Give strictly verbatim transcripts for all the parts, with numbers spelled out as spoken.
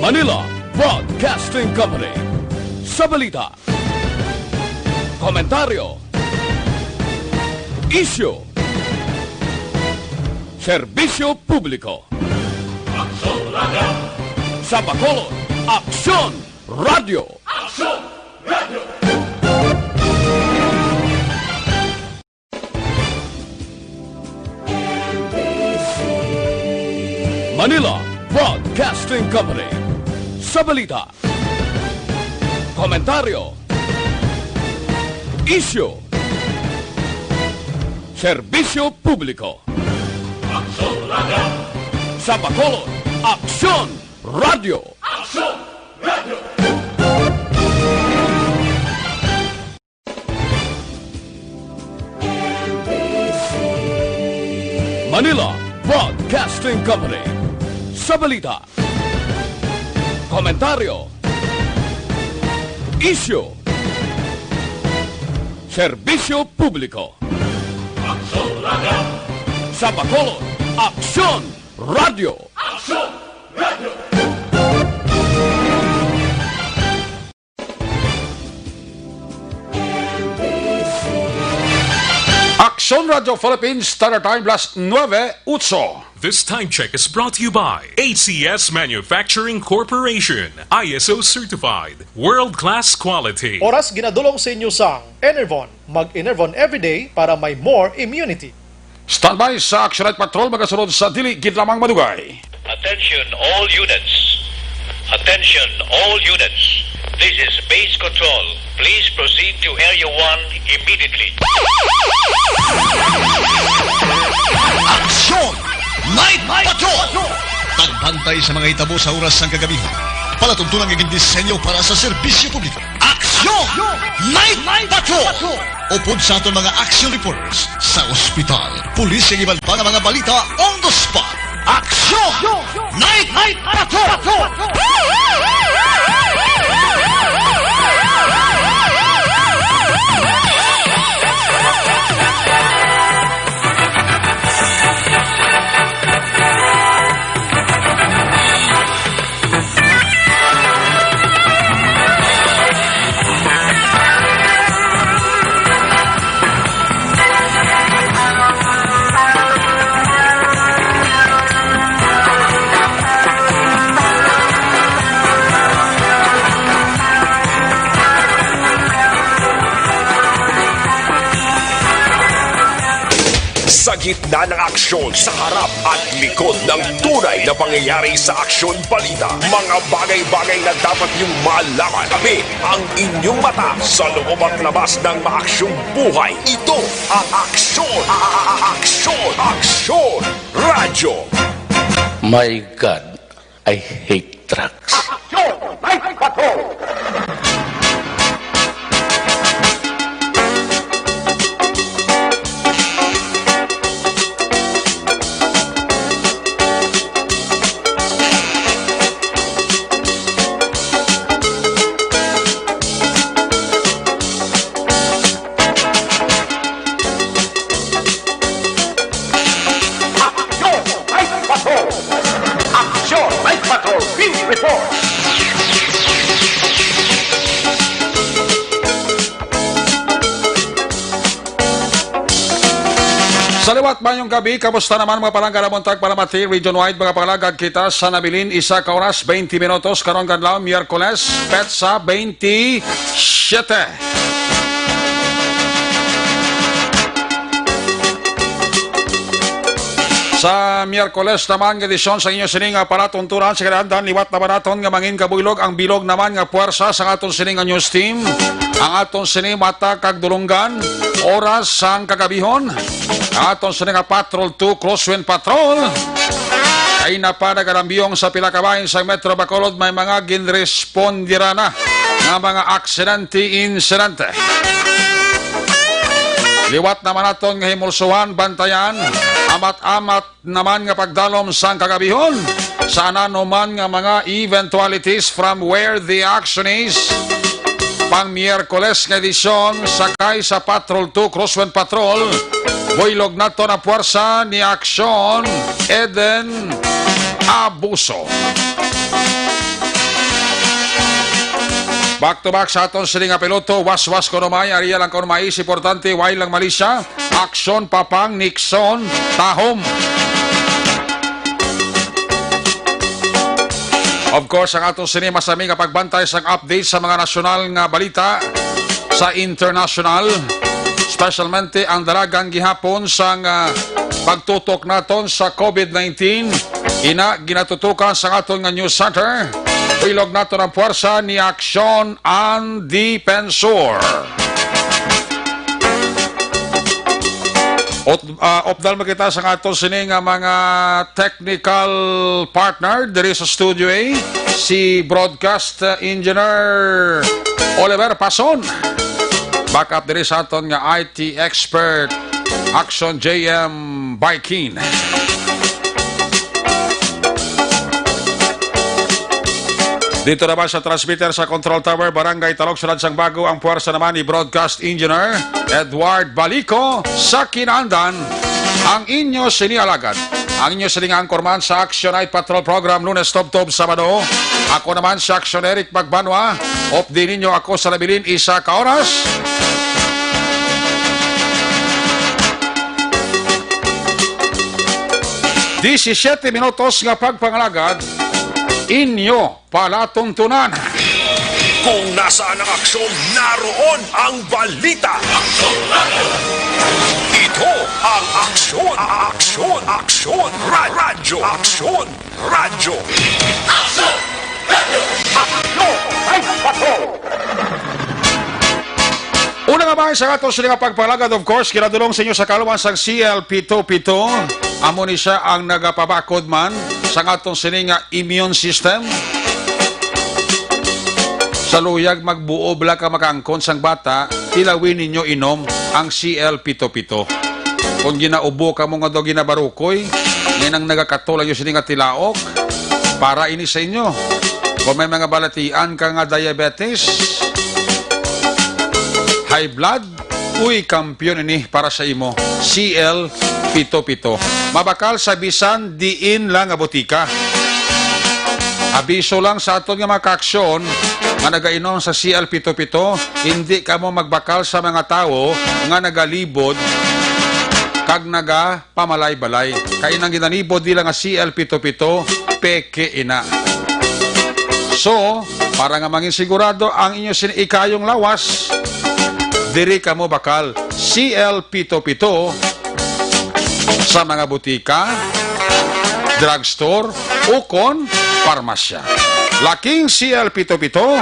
Manila Broadcasting Company. Sa balita, komentaryo, isyu, serbisyo publiko. Aksyon Radio! Sa Bacolod, Aksyon Radio! Aksyon Radio! Manila Broadcasting Company. Sa balita, komentaryo, isyu, serbisyo publiko. Aksyon Radio! Sa Bacolod, Aksyon Radio! Aksyon Radio! Manila Broadcasting Company. Sa balita, komentaryo, isyu, serbisyo publiko. Aksyon Radio! Sa Bacolod, Aksyon Radio! Aksyon Radio! Aksyon Radio Philippines, Standard Time, las nuebe otso. This time check is brought to you by A C S Manufacturing Corporation, I S O certified, world-class quality. Oras ginadulong sa inyo sang Enervon. Mag-Enervon everyday para may more immunity. Standby sa Action Night Patrol, magasunod sa dili gid lamang madugay. Attention all units. Attention all units. This is Base Control. Please proceed to Area one immediately. Action Night Patrol! Pagbantay sa mga hitabo sa oras sang kagabi. Palatuntunan nga gindisenyo para sa serbisyo publiko. Aksyon! Night Patrol! Upod sa aton mga action reporters sa ospital, pulis, kag iban pa nga mga balita on the spot. Aksyon! Night Patrol! Sa gitna ng aksyon, sa harap at likod ng tunay na pangyayari sa Aksyon Balita, mga bagay-bagay na dapat niyong malaman. Kami ang inyong mata sa loob at labas ng maaksyong buhay. Ito ang Aksyon! A-, a-, a-, Aksyon! Aksyon! Radyo! My God, I hate trucks. Aksyon! Night Patrol! Aksyon! Night Patrol! Aksyon! Night Patrol! Field Report! Sa liwat, mayong gabi. Kamusta naman, mga palangga, na buntag, palamati, region-wide, mga palangga, kita sa nabilin, isa ka oras, twenty minutos, karon kadlaw, Miyerkules, petsa twenty-siyete. Sa Miyerkules naman nga edisyon sa inyo sining, ah, palatuntunan sa kinaandan, liwat naman naton nga mangin kabuylog ang bilog naman nga puwersa sa aton sining, ah, news team. Ang aton sini mata kag dulunggan, oras sang kagabihon. Ang aton sini nga Patrol two Crosswind Patrol ay napanagalambiyong sa pila ka bahin sa Metro Bacolod may mga ginrespondiran na nga mga aksidente, insidente. Liwat naman naton nga himulsuhan, bantayan, amat-amat naman nga pagdalom sang kagabihon sa ananuman nga mga eventualities from where the action is. Pang Miyerkules nga edisyon, sakay sa Patrol two Crosswind Patrol, buylog naton ang puwersa ni Aksyon Eden Abuso. Back to back sa aton sini nga piloto, waswas kuno may, Ariel ang kuno mais, importante, way lang malisya. Aksyon, Papang, Nixon, Tahom. Of course, ang aton sini masami nga pagbantay sang update sa mga nasyonal nga balita sa international, specialmente ang dalagan gihapon sang, ah, pagtutok naton sa COVID nineteen. Ina, ginatutukan sa aton nga news center. Ilog naton ang puwersa ni Aksyon ang Dipensor. Ot-, ah, updal mo kita sa aton sini nga mga technical partner diri sa Studio A, si Broadcast, ah, Engineer Oliver Pason. Backup diri sa aton nga I T expert, Action J M Baikin. Dito naman sa transmitter sa Control Tower, Barangay Talog, Syudad sang Bago, ang puwersa naman ni Broadcast Engineer Edward Balico sa kinaandan. Ang inyo sini alagad, ang inyo sini nga anchorman sa Action Night Patrol Program, Lunes tubtob Sabado. Ako naman si Action Eric Magbanwa. Updi ninyo ako sa nabilin isa ka oras. Disisiete minutos nga pagpangalagad, inyo palatuntunan. Kung nasaan ang aksyon, naroon ang balita. Ito ang Aksyon, Aksyon, Aksyon, Ra-, Radyo, Aksyon, Radyo. Aksyon! Radyo! Aksyon! Ay, patrol! Una nga bahin sa aton sini nga pagpangalagad, of course, ginadulong sa inyo sa kaluman sang C L pito pito. Amo ni siya ang nagapabakod man sa aton sini nga immune system. Sa luyag magbuo bala ka makaangkon sang bata, tilawin ninyo inom ang C L pito pito. Kung ginaubo kamo nga daw ginabarukoy, nga nang nagakatol ang inyo sini nga tilaok, para ini sa inyo. Kung may mga balatian ka nga diabetes, high blood, uy, kampiyon ini para sa imo. C L pito pito. Mabakal sa bisan diin lang nga botika. Abiso lang sa aton nga mga kaaksyon nga nagainom sa C L pito pito, hindi kamo magbakal sa mga tawo nga nagalibod kag nagapamalay-balay. Kay nang ginalibod nila nga C L pito pito, peke ina. So, para nga mangin sigurado ang inyo sini ikayong lawas, diri kamo bakal C L pito pito sa mga butika, drugstore, ukon parmasya. Laking C L pito pito,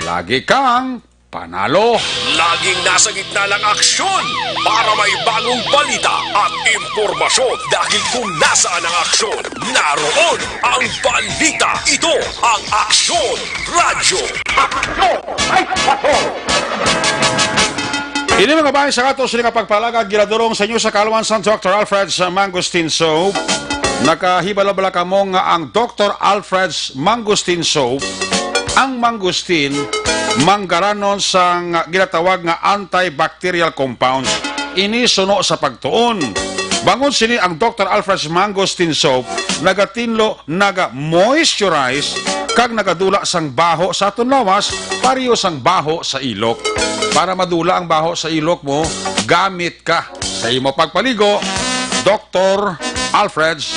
lagi kang panalo. Laging nasa gitna ng aksyon para may bagong balita at impormasyon. Dahil kung nasaan ang aksyon, naroon ang balita. Ito ang Aksyon Radyo. Aksyon! Ay, patrol! Ini mga bahin sa aton sini nga pagpalagad, ginadulong sa inyo sa kaluman sang Doctor Alfred's Mangosteen Soap. Nakahibalo bala kamo nga ang Doctor Alfred's Mangosteen Soap, ang mangosteen, manggaranon sang ginatawag nga antibacterial compounds. Ini suno sa pagtuon. Bangod sini ang Doctor Alfred's Mangosteen Soap nagatinlo, naga-moisturize, kag nagadula sang baho sa aton lawas, pareho sang baho sa ilok. Para madula ang baho sa ilok mo, gamit ka sa imo pagpaligo, Doctor Alfred's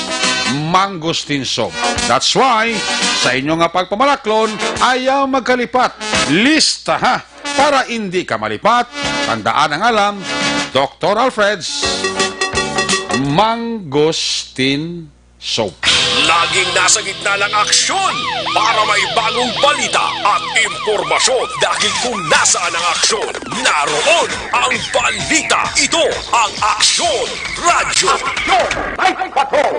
Mangosteen Soap. That's why, sa inyo nga pagpamalaklon, ayaw magkalipat. Lista, ha? Para hindi ka malipat, tandaan ang alam, Doctor Alfred's Mangosteen Soap. Laging nasa gitna ng aksyon para may bagong balita at impormasyon. Dahil kung nasaan ang aksyon, naroon ang balita. Ito ang Aksyon Radyo. Aksyon! Ay, patrol!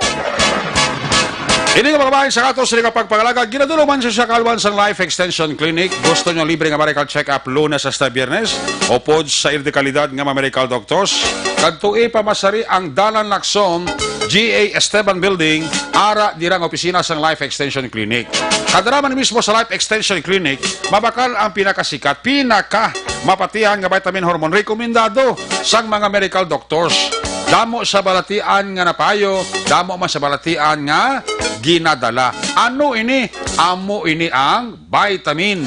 Ini nga mga bahin sa aton sini nga pagpangalagad, ginadulong man sa kaluman sang Life Extension Clinic. Gusto nyo libre nga medical check-up Lunes hasta Biyernes? Upod sa ila dekalidad nga mga medical doctors, kadtoi pamasari ang Dalan Lacson, G A Esteban Building, ara dira ang opisina sang Life Extension Clinic. Kadara man mismo sa Life Extension Clinic, mabakal ang pinakasikat, pinaka mapatihan nga vitamin hormone rekomendado sang mga medical doctors. Damo sa balatian nga napayo, damo man sa balatian nga ginadala. Ano ini? Amo ini ang vitamin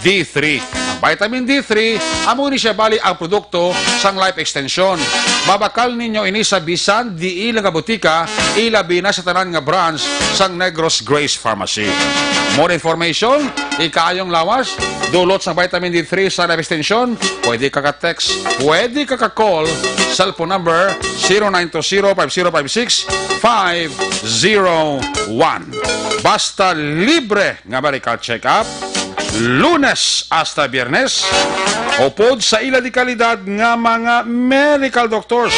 D three. Ang vitamin D three, amo ni siya bali ang produkto sang Life Extension. Mabakal ninyo ini sa bisan diin nga botika, ilabi na sa tanan nga branch sang Negros Grace Pharmacy. More information, ikaayong lawas, dulot sang vitamin D three sa Life Extension, pwede ka ka-text, pwede ka ka-call, cellphone number zero nine two zero five zero five six five zero one. Basta libre nga medical check-up, Lunes hasta Biyernes, upod sa ila di kalidad nga mga medical doctors.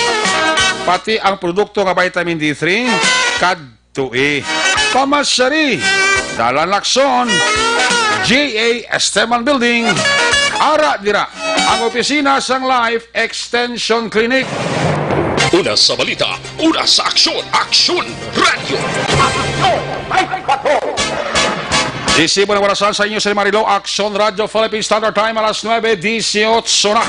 Pati ang produkto nga vitamin D three, kadtoi. Pamasyari, Dalan Lacson, G A Esteban Building, ara dira ang opisina sang Life Extension Clinic. Una sa balita, una sa aksyon, Aksyon Radyo. Resibo ng orasan sa inyo sa Marilo, Aksyon Radyo Philippine Standard Time, alas nuebe dieciocho na.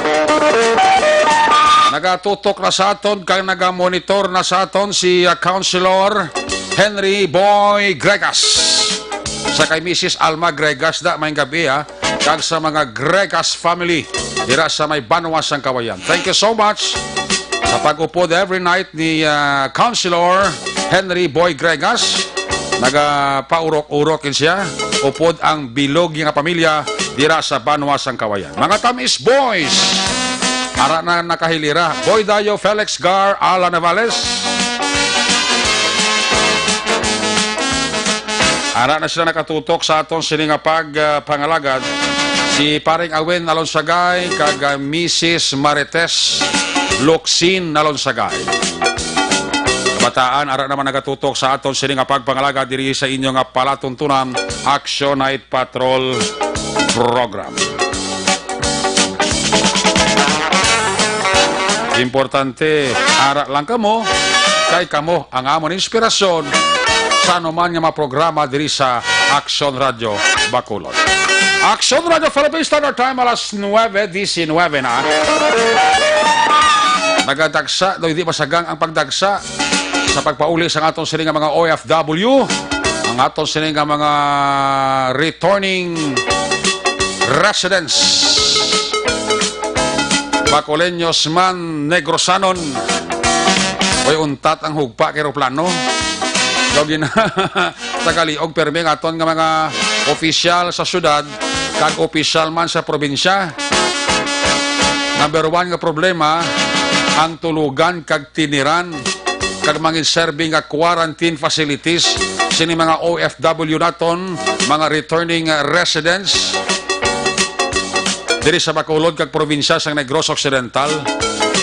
Nagatutok na sa aton kag nagamonitor na sa aton si, ah, Councilor Henry Boy Gregas. Sa kay Missus Alma Gregas da, maayong gabi, ha, kag sa mga Gregas family dira sa may Banwa sang Kawayan. Thank you so much sa pag-upod every night ni, ah, Councilor Henry Boy Gregas. Nagapaurok-urok yun siya. Upod ang bilog nga pamilya dira sa Banwa sang Kawayan. Mga Tamis Boys, ara na nakahilira. Boy Dayo, Felix Gar, Alan Navales. Ara na sila nakatutok sa aton sini nga pag, ah, pangalagad. Si Paring Awen Alonsagay kag, ah, Missus Marites Locsin Alonsagay. Kabataan, ara naman nagatutok sa aton sini nga pagpangalagad diri sa inyo nga palatuntunan, Action Night Patrol Program. Importante, ara lang kamo, kay kamo ang amon inspirasyon sa anuman nga mga programa diri sa Action Radio Bacolod. Action Radio Philippines Standard Time, alas nuebe diecinuebe na. Nagadagsa, daw hindi masagang ang pagdagsa sa pagpauli sa aton sini nga mga O F W, ang aton sini nga mga returning residents, Bacoleños man, Negrosanon. Oy, untat ang hugpa kay eroplano. Daw gina-, tagaliog permi ang aton nga mga opisyal sa syudad kag opisyal man sa probinsya. Number one nga problema, ang tulugan kag tiniran kag mangin-serve nga quarantine facilities sini mga O F W naton, mga returning, uh, residents diri sa Bacolod kag probinsya sang Negros Occidental.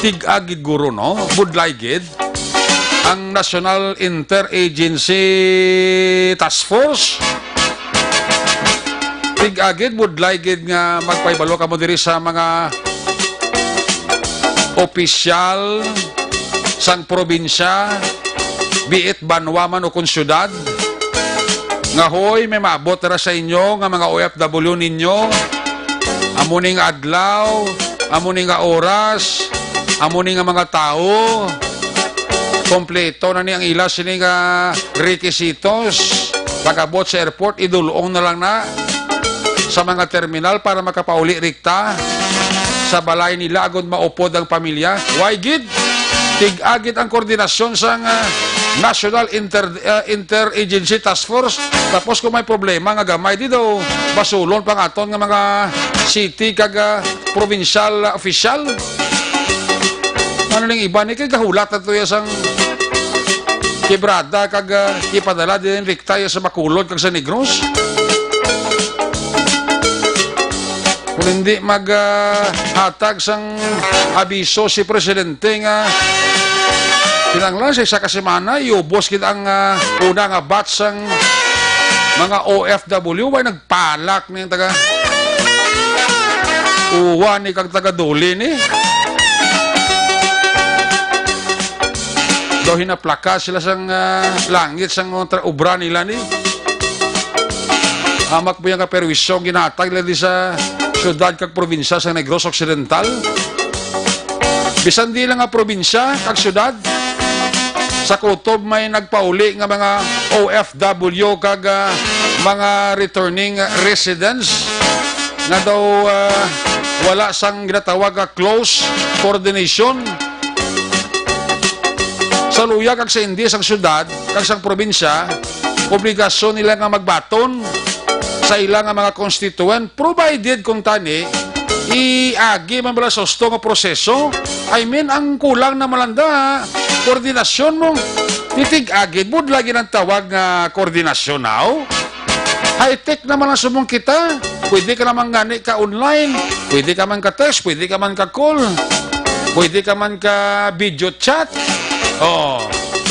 Tig-a gid guro, no? Budlay gid ang National Interagency Task Force. Tig-a gid, budlay gid nga magpahibalo kamo diri sa mga opisyal sang probinsya, be it banwa man o kon syudad, nga, "Hoy, may maabot ra sa inyo nga mga O F W ninyo. Amo ni nga adlaw, amo ni nga oras, amo ni nga mga tawo. Kompleto na ni ang ila sini nga requisitos. Pag-abot sa airport, idul-ong na lang na sa mga terminal para makapauli rikta sa balay nila agud maupod ang pamilya." Way gid, tig-a gid ang koordinasyon sang, ah, National Inter-, ah, Interagency Task Force. Tapos kung may problema nga gamay, di daw basulon pa ang aton nga mga city kag, ah, provincial, ah, official. Ano ning iba ni kay gahulat na to ya sang Kibrada kag, ah, ipadala din rikta ya sa Bacolod kag sa Negros. Kung hindi mag, ah, hatag sang abiso si presidente nga kinahanglan sa isa ka semana, iubos gid ang, ah, una nga batch sang mga O F W, way nagpalak ning taga uwa ni kag taga Duli ni. Daw hinaplaka sila sang, ah, langit sang mga tra-, obra nila ni. Hamak po yung kaperwisyo ang ginatag nila di sa syudad kag probinsya sa Negros Occidental. Bisan di lang nga probinsya kag syudad, sa kutob may nagpauli nga mga O F W kag, ah, mga returning residents. nga daw, ah, wala sang ginatawag nga close coordination sa luyag kag sa hindi sang syudad kag sang probinsya, obligasyon nila nga magbaton sa ila nga mga constituent, provided kung tani iagi man bala sa husto nga proseso. I mean, ang kulang na malanda, koordinasyon mo. Titig-agi, budlay gid ang tawag nga koordinasyon, now. High-tech naman ang subong kita. Pwede ka naman gani ka online. Pwede ka man ka text, pwede ka man ka call. Pwede ka man ka video chat. Oh,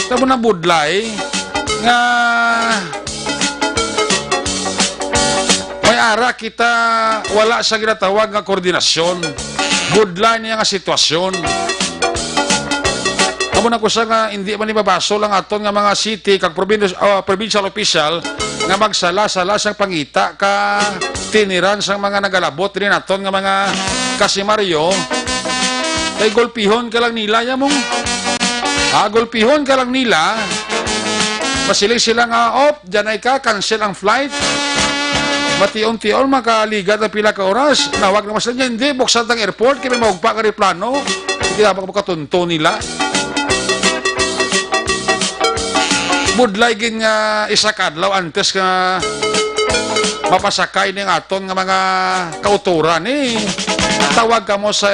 tamo na budlay nga may ara kita wala sa ginatawag nga koordinasyon. Budlay niya nga sitwasyon. Amo na ko sa nga hindi man ibabasol ang aton nga mga city kag probin-, ah, provincial official nga magsala-sala sang pangita ka tiniran sang mga nagalabot rin aton nga mga kasimaryo. Kay gulpihon ka lang nila, yamong. Ah, gulpihon ka lang nila. Masiling sila nga, "Op, dyan ay ka, cancel ang flight." Mation-tion, makaligad ang pila ka oras. Nawag naman sila niya, "Hindi, buksan tang airport, kay may maugpa ka rin plano." Hindi dapat makatunto nila. Budlay gid nga isa ka adlaw antes nga mapasakay ning aton nga mga kautoran, eh. Tawag kamo sa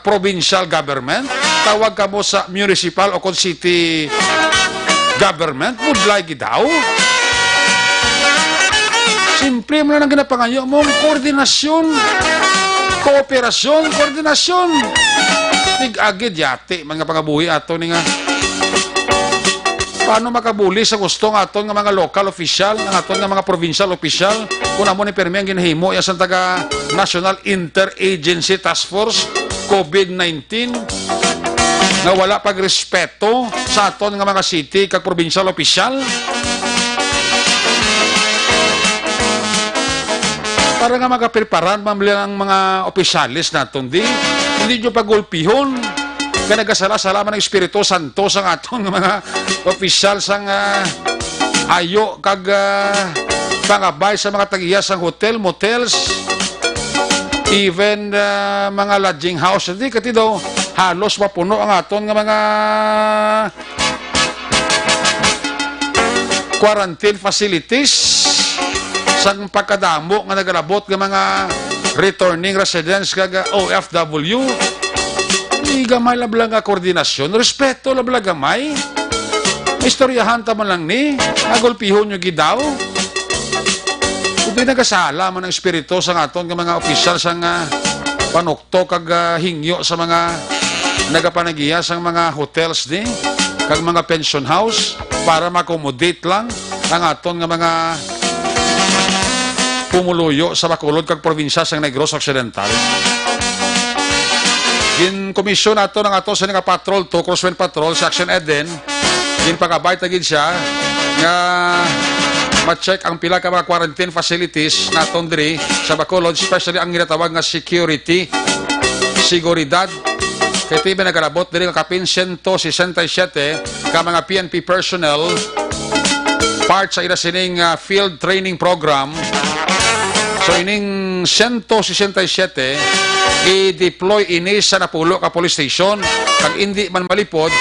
provincial government, tawag kamo sa municipal o kon city government, budlay gid daw. Simple mo lang ang ginapangayo mong koordinasyon, kooperasyon, koordinasyon. Tig-agi yati, mga pangabuhi ato ni nga. Paano makabuli sa gusto nga aton nga mga local official, nga aton nga mga provincial official, kung amo ni permi ang ginahimo ya sa taga National Interagency Task Force COVID nineteen, nga wala pagrespeto sa aton nga mga city kag provincial official? Para nga magapreparar man lang ang mga opisyales naton, di? Hindi nyo pagulpihon. Kaya nagasala-sala man ang Espiritu Santo sa aton nga mga opisyal sang, ah, ayo kag, ah, pangabay sa mga tag-iya sang hotel, motels, even, ah, mga lodging house. Di kati daw halos mapuno ang aton nga mga quarantine facilities sang pagkadamo nga nagalabot nga mga returning residents kag O F W. Di gamay labla nga koordinasyon, respeto labla gamay. Istoryahan ta man lang ni, nagulpihon nyo gid daw. Kundi nagasala man ang espiritu sa aton nga mga opisyal sa nga panukto kag, ah, hingyo sa mga nagapanagiya sang mga hotels ni kag mga pension house para ma-accommodate lang ang aton nga mga pumuluyo sa Bacolod kag probinsya sang Negros Occidental. Ginkomisyon nato ang ato sa nga patrol to, Crosswind Patrol sa Action Eden. Ginpakabay ta gid siya nga ma-check ang pila ka mga quarantine facilities naton diri sa Bacolod, especially ang ginatawag nga security, seguridad. Kay ti may nagalabot diri nga kapin siyento sesenta y siyete ka mga P N P personnel, part sa ila sining, ah, field training program. So, ining siyento sesenta y siyete, i-deploy ini sa napulo ka police station. Kag indi man malipod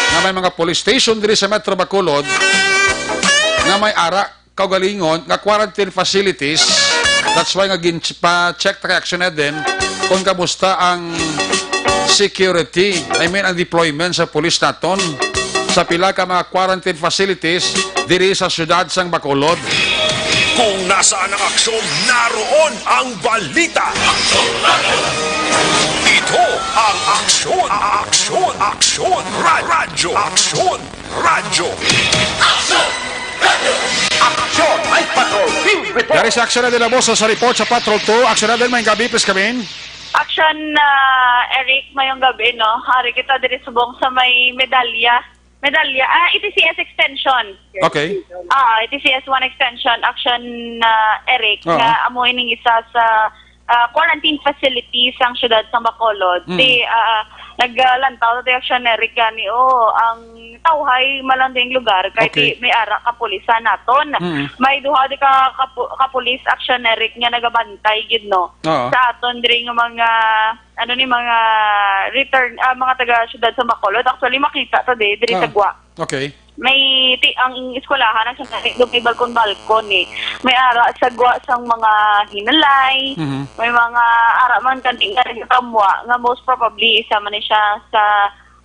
nga may mga police station diri sa Metro Bacolod nga may ara kaugalingon nga quarantine facilities. That's why nga ginpa-check ta kay Action Eden kung kamusta ang security, I mean, ang deployment sa police naton sa pila ka mga quarantine facilities diri sa siyudad sang Bacolod. Kung nasaan ang aksyon, naroon ang balita. Ito ang Aksyon, Aksyon, Aksyon, Ra-, Radyo, Aksyon, Radyo. Aksyon! May Patrol Field Report! Dari sa Aksyon na din ang boss sa report sa Patrol two. Aksyon na din, may gabi, please come in. Action, ah, Eric, mayong gabi, no? Hari kita diri subong sa may medalya. Medalya, ah, E T C S extension. Okay. Ah, E T C S one extension, Action, ah, Eric, Oo. nga amo ining isa sa, ah, quarantine facility sang siyudad sang Bacolod. Mm. Ti, ah, naglantaw ti Action Eric gani, oh, ang tawhay man lang ding lugar, kay Okay. di may ara kapulisan naton. Mm. May duha di ka kapu-, kapulis, Action Eric, nga nagabantay gid, no, Oo. sa aton diri nga mga, ano ni, mga return, ah, mga taga siyudad sa Bacolod. Actually, makita ta di, diri sa Oo. Gwa. Okay. May ti-, ang eskwelahan, ang sa do may balkon-balkon, eh. May ara sa Gwa sang mga hinalay, Mhm. may mga ara man gani nga nagakamwa, nga most probably isa man ni siya sa,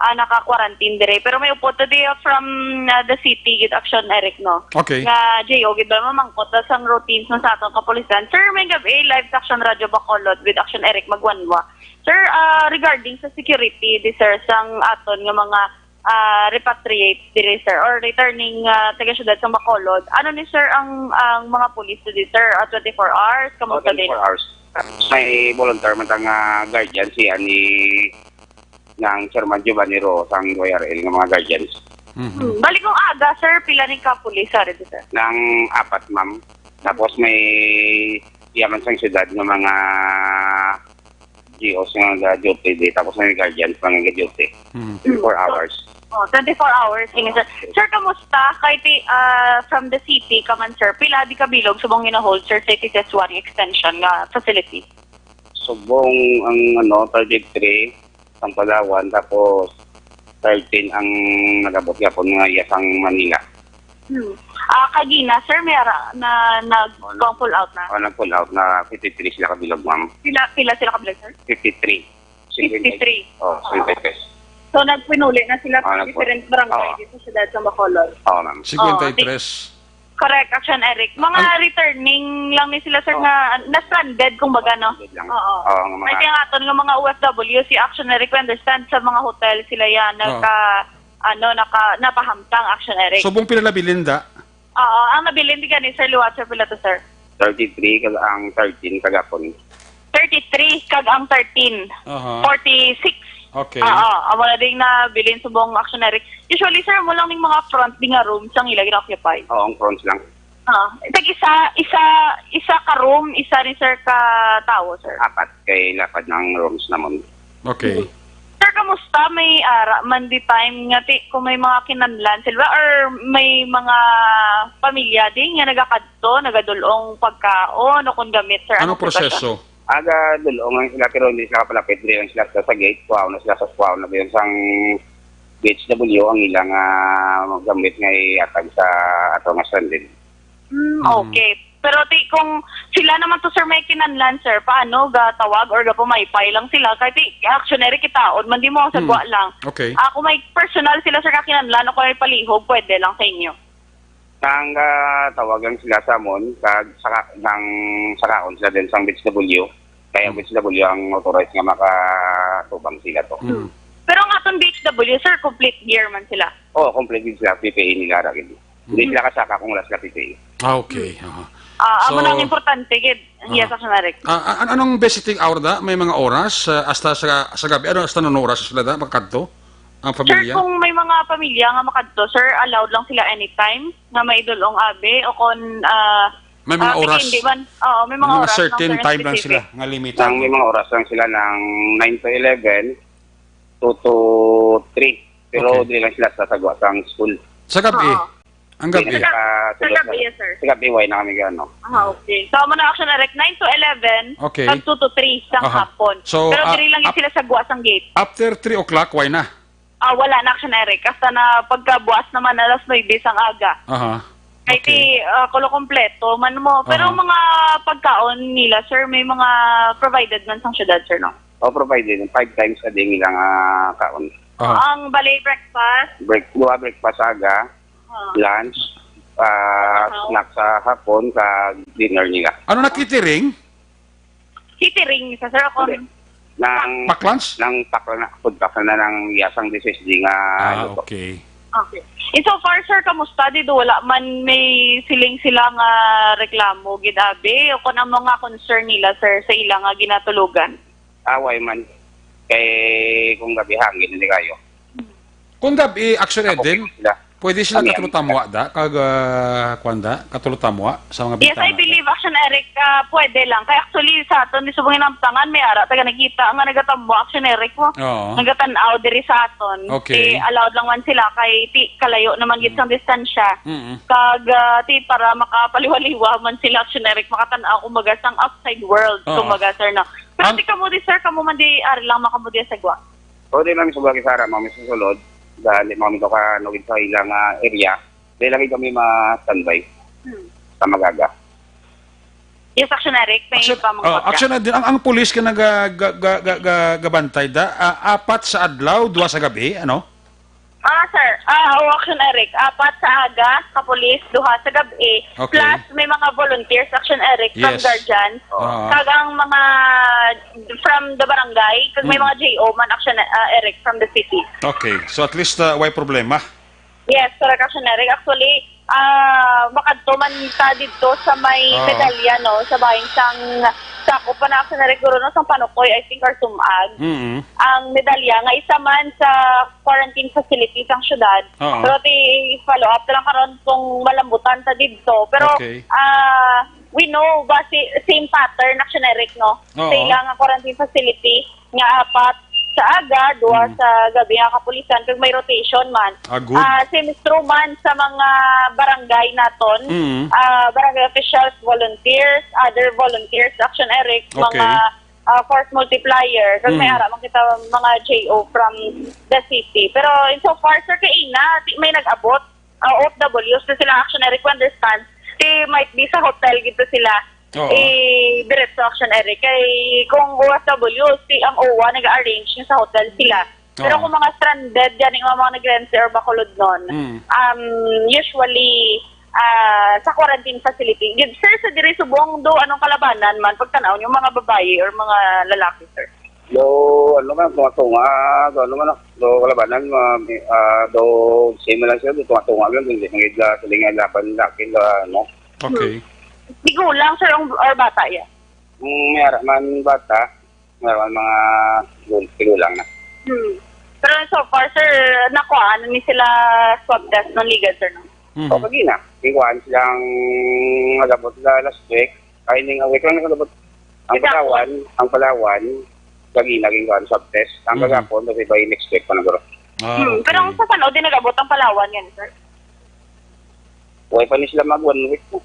ah, naka-quarantine dire. Pero may upod today from, ah, the city, gid, Action Eric, no? Okay. Nga J O, gid ba, mamangkot na sang routines man sa atong kapulisan. Sir, may gabi, live sa Action Radio Bacolod with Action Eric Magwanwa. Sir, ah, regarding sa security, di, sir, sang aton nga mga, ah, repatriate diri, sir, or returning, ah, taga-syudad sa Bacolod, ano ni, sir, ang, ang mga pulis diri, sir? Ah, twenty-four hours? Oh, Kamusta din? Twenty-four hours. May volunteer man ta nga guardian, si ani ng Chairman Giovanni Ro sang Y R L nga mga guardians. Mhm. Hmm. Bali kung aga, sir, pila ni ka pulis sa dito, sir? Nang apat, ma'am. Tapos may yaman sang syudad nga mga G Os nga ga-duty di, tapos may guardians nga ga-duty. Mhm. Twenty-four hours. Oh, twenty-four hours, sige, sir. Sir, kamusta? Kay ti-, ah, from the city ka man, sir, pila di ka bilog subong gina-hold, sir, sa T C S one extension nga facility? Subong ang, ano, thirty-three ang Palawan, tapos thirteen ang nag-abot gihapon nga iya sang Manila. Hmm. Ah, kagina, sir, may ara na nag-, Oh, nag-, pull out na? Oh, nag-pull out na fifty-three sila kabilog, ma'am. Pila, pila sila kabilog, sir? Fifty-three. Fifty-three. Oh, fifty-three. So, nagpinuli na sila sa Oh, nagpu-, different barangay oh. dito sa siyudad sa Bacolod? Oh, ma'am. Oh, Cinquenta y tres. Correct, Action Eric. Mga Ang returning lang ni sila, sir, Oh. nga na-stranded, kumbaga, no? Stranded lang. Oo. Oo, nga mga May kaya nga aton nga mga O F W, si Action Eric, we understand, sa mga hotel sila yan, Oh. nagka-, ano, naka-, napahamtang, Action Eric. Subong pila nabilin, da? Oo, ang nabilin di gani, sir, liwat, sir, pila to, sir? Thirty-three, kag ang thirteen kagapon. Thirty-three, kag ang thirteen. Aha. Forty-six. Okay. Oo, amo na ding nabilin subong, Action Eric. Usually, sir, mo lang ning mga front di nga rooms ang ila gina-occupy. Oo, ang fronts lang. Ah, tag isa, isa, isa ka room, isa ni sir ka tawo, sir. Apat kay lapad ng rooms namon. Okay. Sir, kamusta? May ara man di time nga ti-, kung may mga kinahanglan sila or may mga pamilya din nga nagakadto, nagadulong pagkaon o kung gamit, sir? Anong Anong sitwasyon? proseso? Aga dulong ang sila, pero hindi sila kapalapit. Diri lang sila sa, sa gate. Kuhaon na sila sa, kuhaon na ba yun sang B H W ang ilang, ah, gamit nga ihatag sa ato nga stranded. Mm, Mm. okay. Pero ti, kung sila naman to, sir, may kinahanglan, sir, paano? Gatawag or gapamaypay lang sila? Kay ti, Action Eric, kitaon man di mo, sa Mm. gwa lang. Okay. Ah, kung may personal sila, sir, nga kinahanglan o kung may palihog, pwede lang sa inyo. Nang, ah, tawag lang sila sa amon, kag saka, nang sakaon sila din sang B H W. Kaya ang Hmm. B H W ang authorized nga makatubang sila to. Hmm. Pero ang aton B H W, sir, complete gear man sila. Oo, complete gear sila, P P E nila ra gid. Hindi Hmm. sila kasaka kung wala sila P P E. Ah, okay. Aha. Ah, amo So, na ang importante gid. Yes, aha. Action Eric. Ah, an-, anong visiting hour da? May mga oras, ah, hasta sa, sa gabi? Ano, hasta anong oras sila da makadto? Ang Sir, pamilya? Kung may mga pamilya nga makadto, sir, allowed lang sila anytime nga may dulong abi o kon, ah, May mga ah, oras. Depende man. Oo, may mga Mga oras lang, certain sir, time lang specific. Sila, nga limited. Ang may mga oras lang sila ng nine to eleven, two to three. Pero Okay. dili lang sila sa sagwa sang school. Sa gabi? Oo. Ang gabi? Hindi na sila ka-, Sa gabi, yes, sir. Sa gabi, why na kami gano? Ah, okay. So, amo na, Action Eric, nine to eleven, Okay. kag two to three sang Aha. hapon. So, Pero ah, diri lang yun ap-, sila sa gwa sang gate. After three o'clock, why na? Ah, wala na, Action Eric. Hasta na pagkabuas naman, alas nuebe sang aga. Aha. Kay Okay. ti, ah, kulo kompleto man mo. Pero Aha. ang mga pagkaon nila, sir, may mga provided man sang syudad, sir, no? Oh, provided. Five times a day nila nga kaon. Aha. Ang bali breakfast? Break-, duha breakfast aga, Ah. lunch, ah, Aha. snack sa hapon, kag dinner nila. Ano na, catering? Catering sa, sir, ako. Hindi. Nang Pack lunch? Nang pack na, food pack na ng yasang D S S D nga Ah, luto. Okay. Okay. In so far, sir, kamusta? Di do wala man may siling sila nga reklamo, gid abi, o kung ang mga concern nila, sir, sa ila nga ginatulugan? Away man. Kay kung gabi hangin, hindi kayo. Kung gabi, Action Ako, Eden? Sila. Pwede sila Ano yan? Katulotamwa da, kag, ah, kwan da, katulotamwa sa mga Yes, I bintana da? Believe, Action Eric, ah, pwede lang. Kaya actually, sa aton, di subong inamtangan, may ara, taga nakita, nga nagatamwa, Action Eric, mo. Oo. Nagatan-aw diri sa aton. Okay. Di, allowed lang man sila, kay ti, kalayo naman gid Mm. sang distansya. Mm-mm. Kag, ah, ti, para makapaliwa-liwa man sila, Action Eric, makatan-aw, kumbaga, sang outside world, Oo. Kumbaga, sir, no? Pero Ang ti kamo di, sir, kamo man di, ari lang, makamudi sa gwa. O, di, ma'am, sa bagay, Sarah, ma'am, sa sulod, dahil, ma'am, ito ka, no, gid sa ilang, ah, area, dahil lagi kami ma-standby Hmm. sa magaga. Yes, Action Eric, may Action, pamangkot oh, ka. Action Eric, ang, ang pulis ka naga-, ga-, ga-, ga-, ga-, gabantay da, ah, apat sa adlaw, duha sa gabi, ano? Ah, sir. Ah, oo, Action Eric. Apat sa aga, kapulis, duha sa gabi. Okay. Plus, may mga volunteers, Action Eric, from Yes. guardians. Ah. Kag ang mga from the barangay, kag may Mm. mga J O man, Action, ah, Eric, from the city. Okay. So, at least, uh, way problema. Yes, correct, Action Eric. Actually, ah, makadto man ta didto sa may Oo. medalya, no? Sa bahin sang sakop pa na, Action Eric, guro, no? Sang Panukoy, I think, or Sumag. Mm-mm. Ang medalya, nga isa man sa quarantine facility sang syudad. Oo. Pero ti follow up na lang karon kung malambutan ta didto. Pero, Okay. ah, we know, ba, si, same pattern, Action Eric, no? Oo. Sa ila nga quarantine facility, nga apat sa aga, duha Mm. sa gabi nga kapulisan, kag may rotation man. Ah, good. Ah, same through man sa mga barangay naton, Mm. ah, barangay officials, volunteers, other volunteers, Action Eric, Okay. mga, ah, force multiplier, kag may Mm. ara man kita mga J O from the city. Pero in so far, sir, kay ina, di may nag-abot, ah, O F Ws na sila, Action Eric, we understand. Ti might be sa hotel gid to sila. Oo. Eh, diretso, Action Eric. Kay kung O F Ws, ti ang O W A nag-arrange nga sa hotel sila. Pero Oo. kung mga stranded, gani nga mga nag-rent or Bacolod nun, Mm. um, usually, ah, sa quarantine facility. Gid, sir, sa diri subong do, anong kalabanan man, pagtanaw niyo, mga babayi or mga lalaki, sir? Do, ano man, tunga-tunga, do, ano man, do, kalabanan, ma-, ah, do, same lang sila, do, tunga-tunga lang, hindi, hindi, ah, silingan laban, laki, ah, ano. Okay. Hmm. Tigulang, sir, ang, or bata, ya? Kung may ara man bata, may ara man mga gul-, tigulang na. Hmm. Pero so far, sir, nakuhaan ni sila swab test ng legal, sir, no? Mhm. O, kagina. Ginkuhaan silang nagabot sila last week. Ay, ning awit lang nagabot. Ang Exactly. Palawan, ang Palawan, kagina, ginkuhaan swab test. Ang Mhm. Kagapon, kasi by next week pa nagaro. Ah, Hmm. Pero okay. Ang sa San-, o, di nagabot ang Palawan yan, sir? Way pa ni sila mag one week na.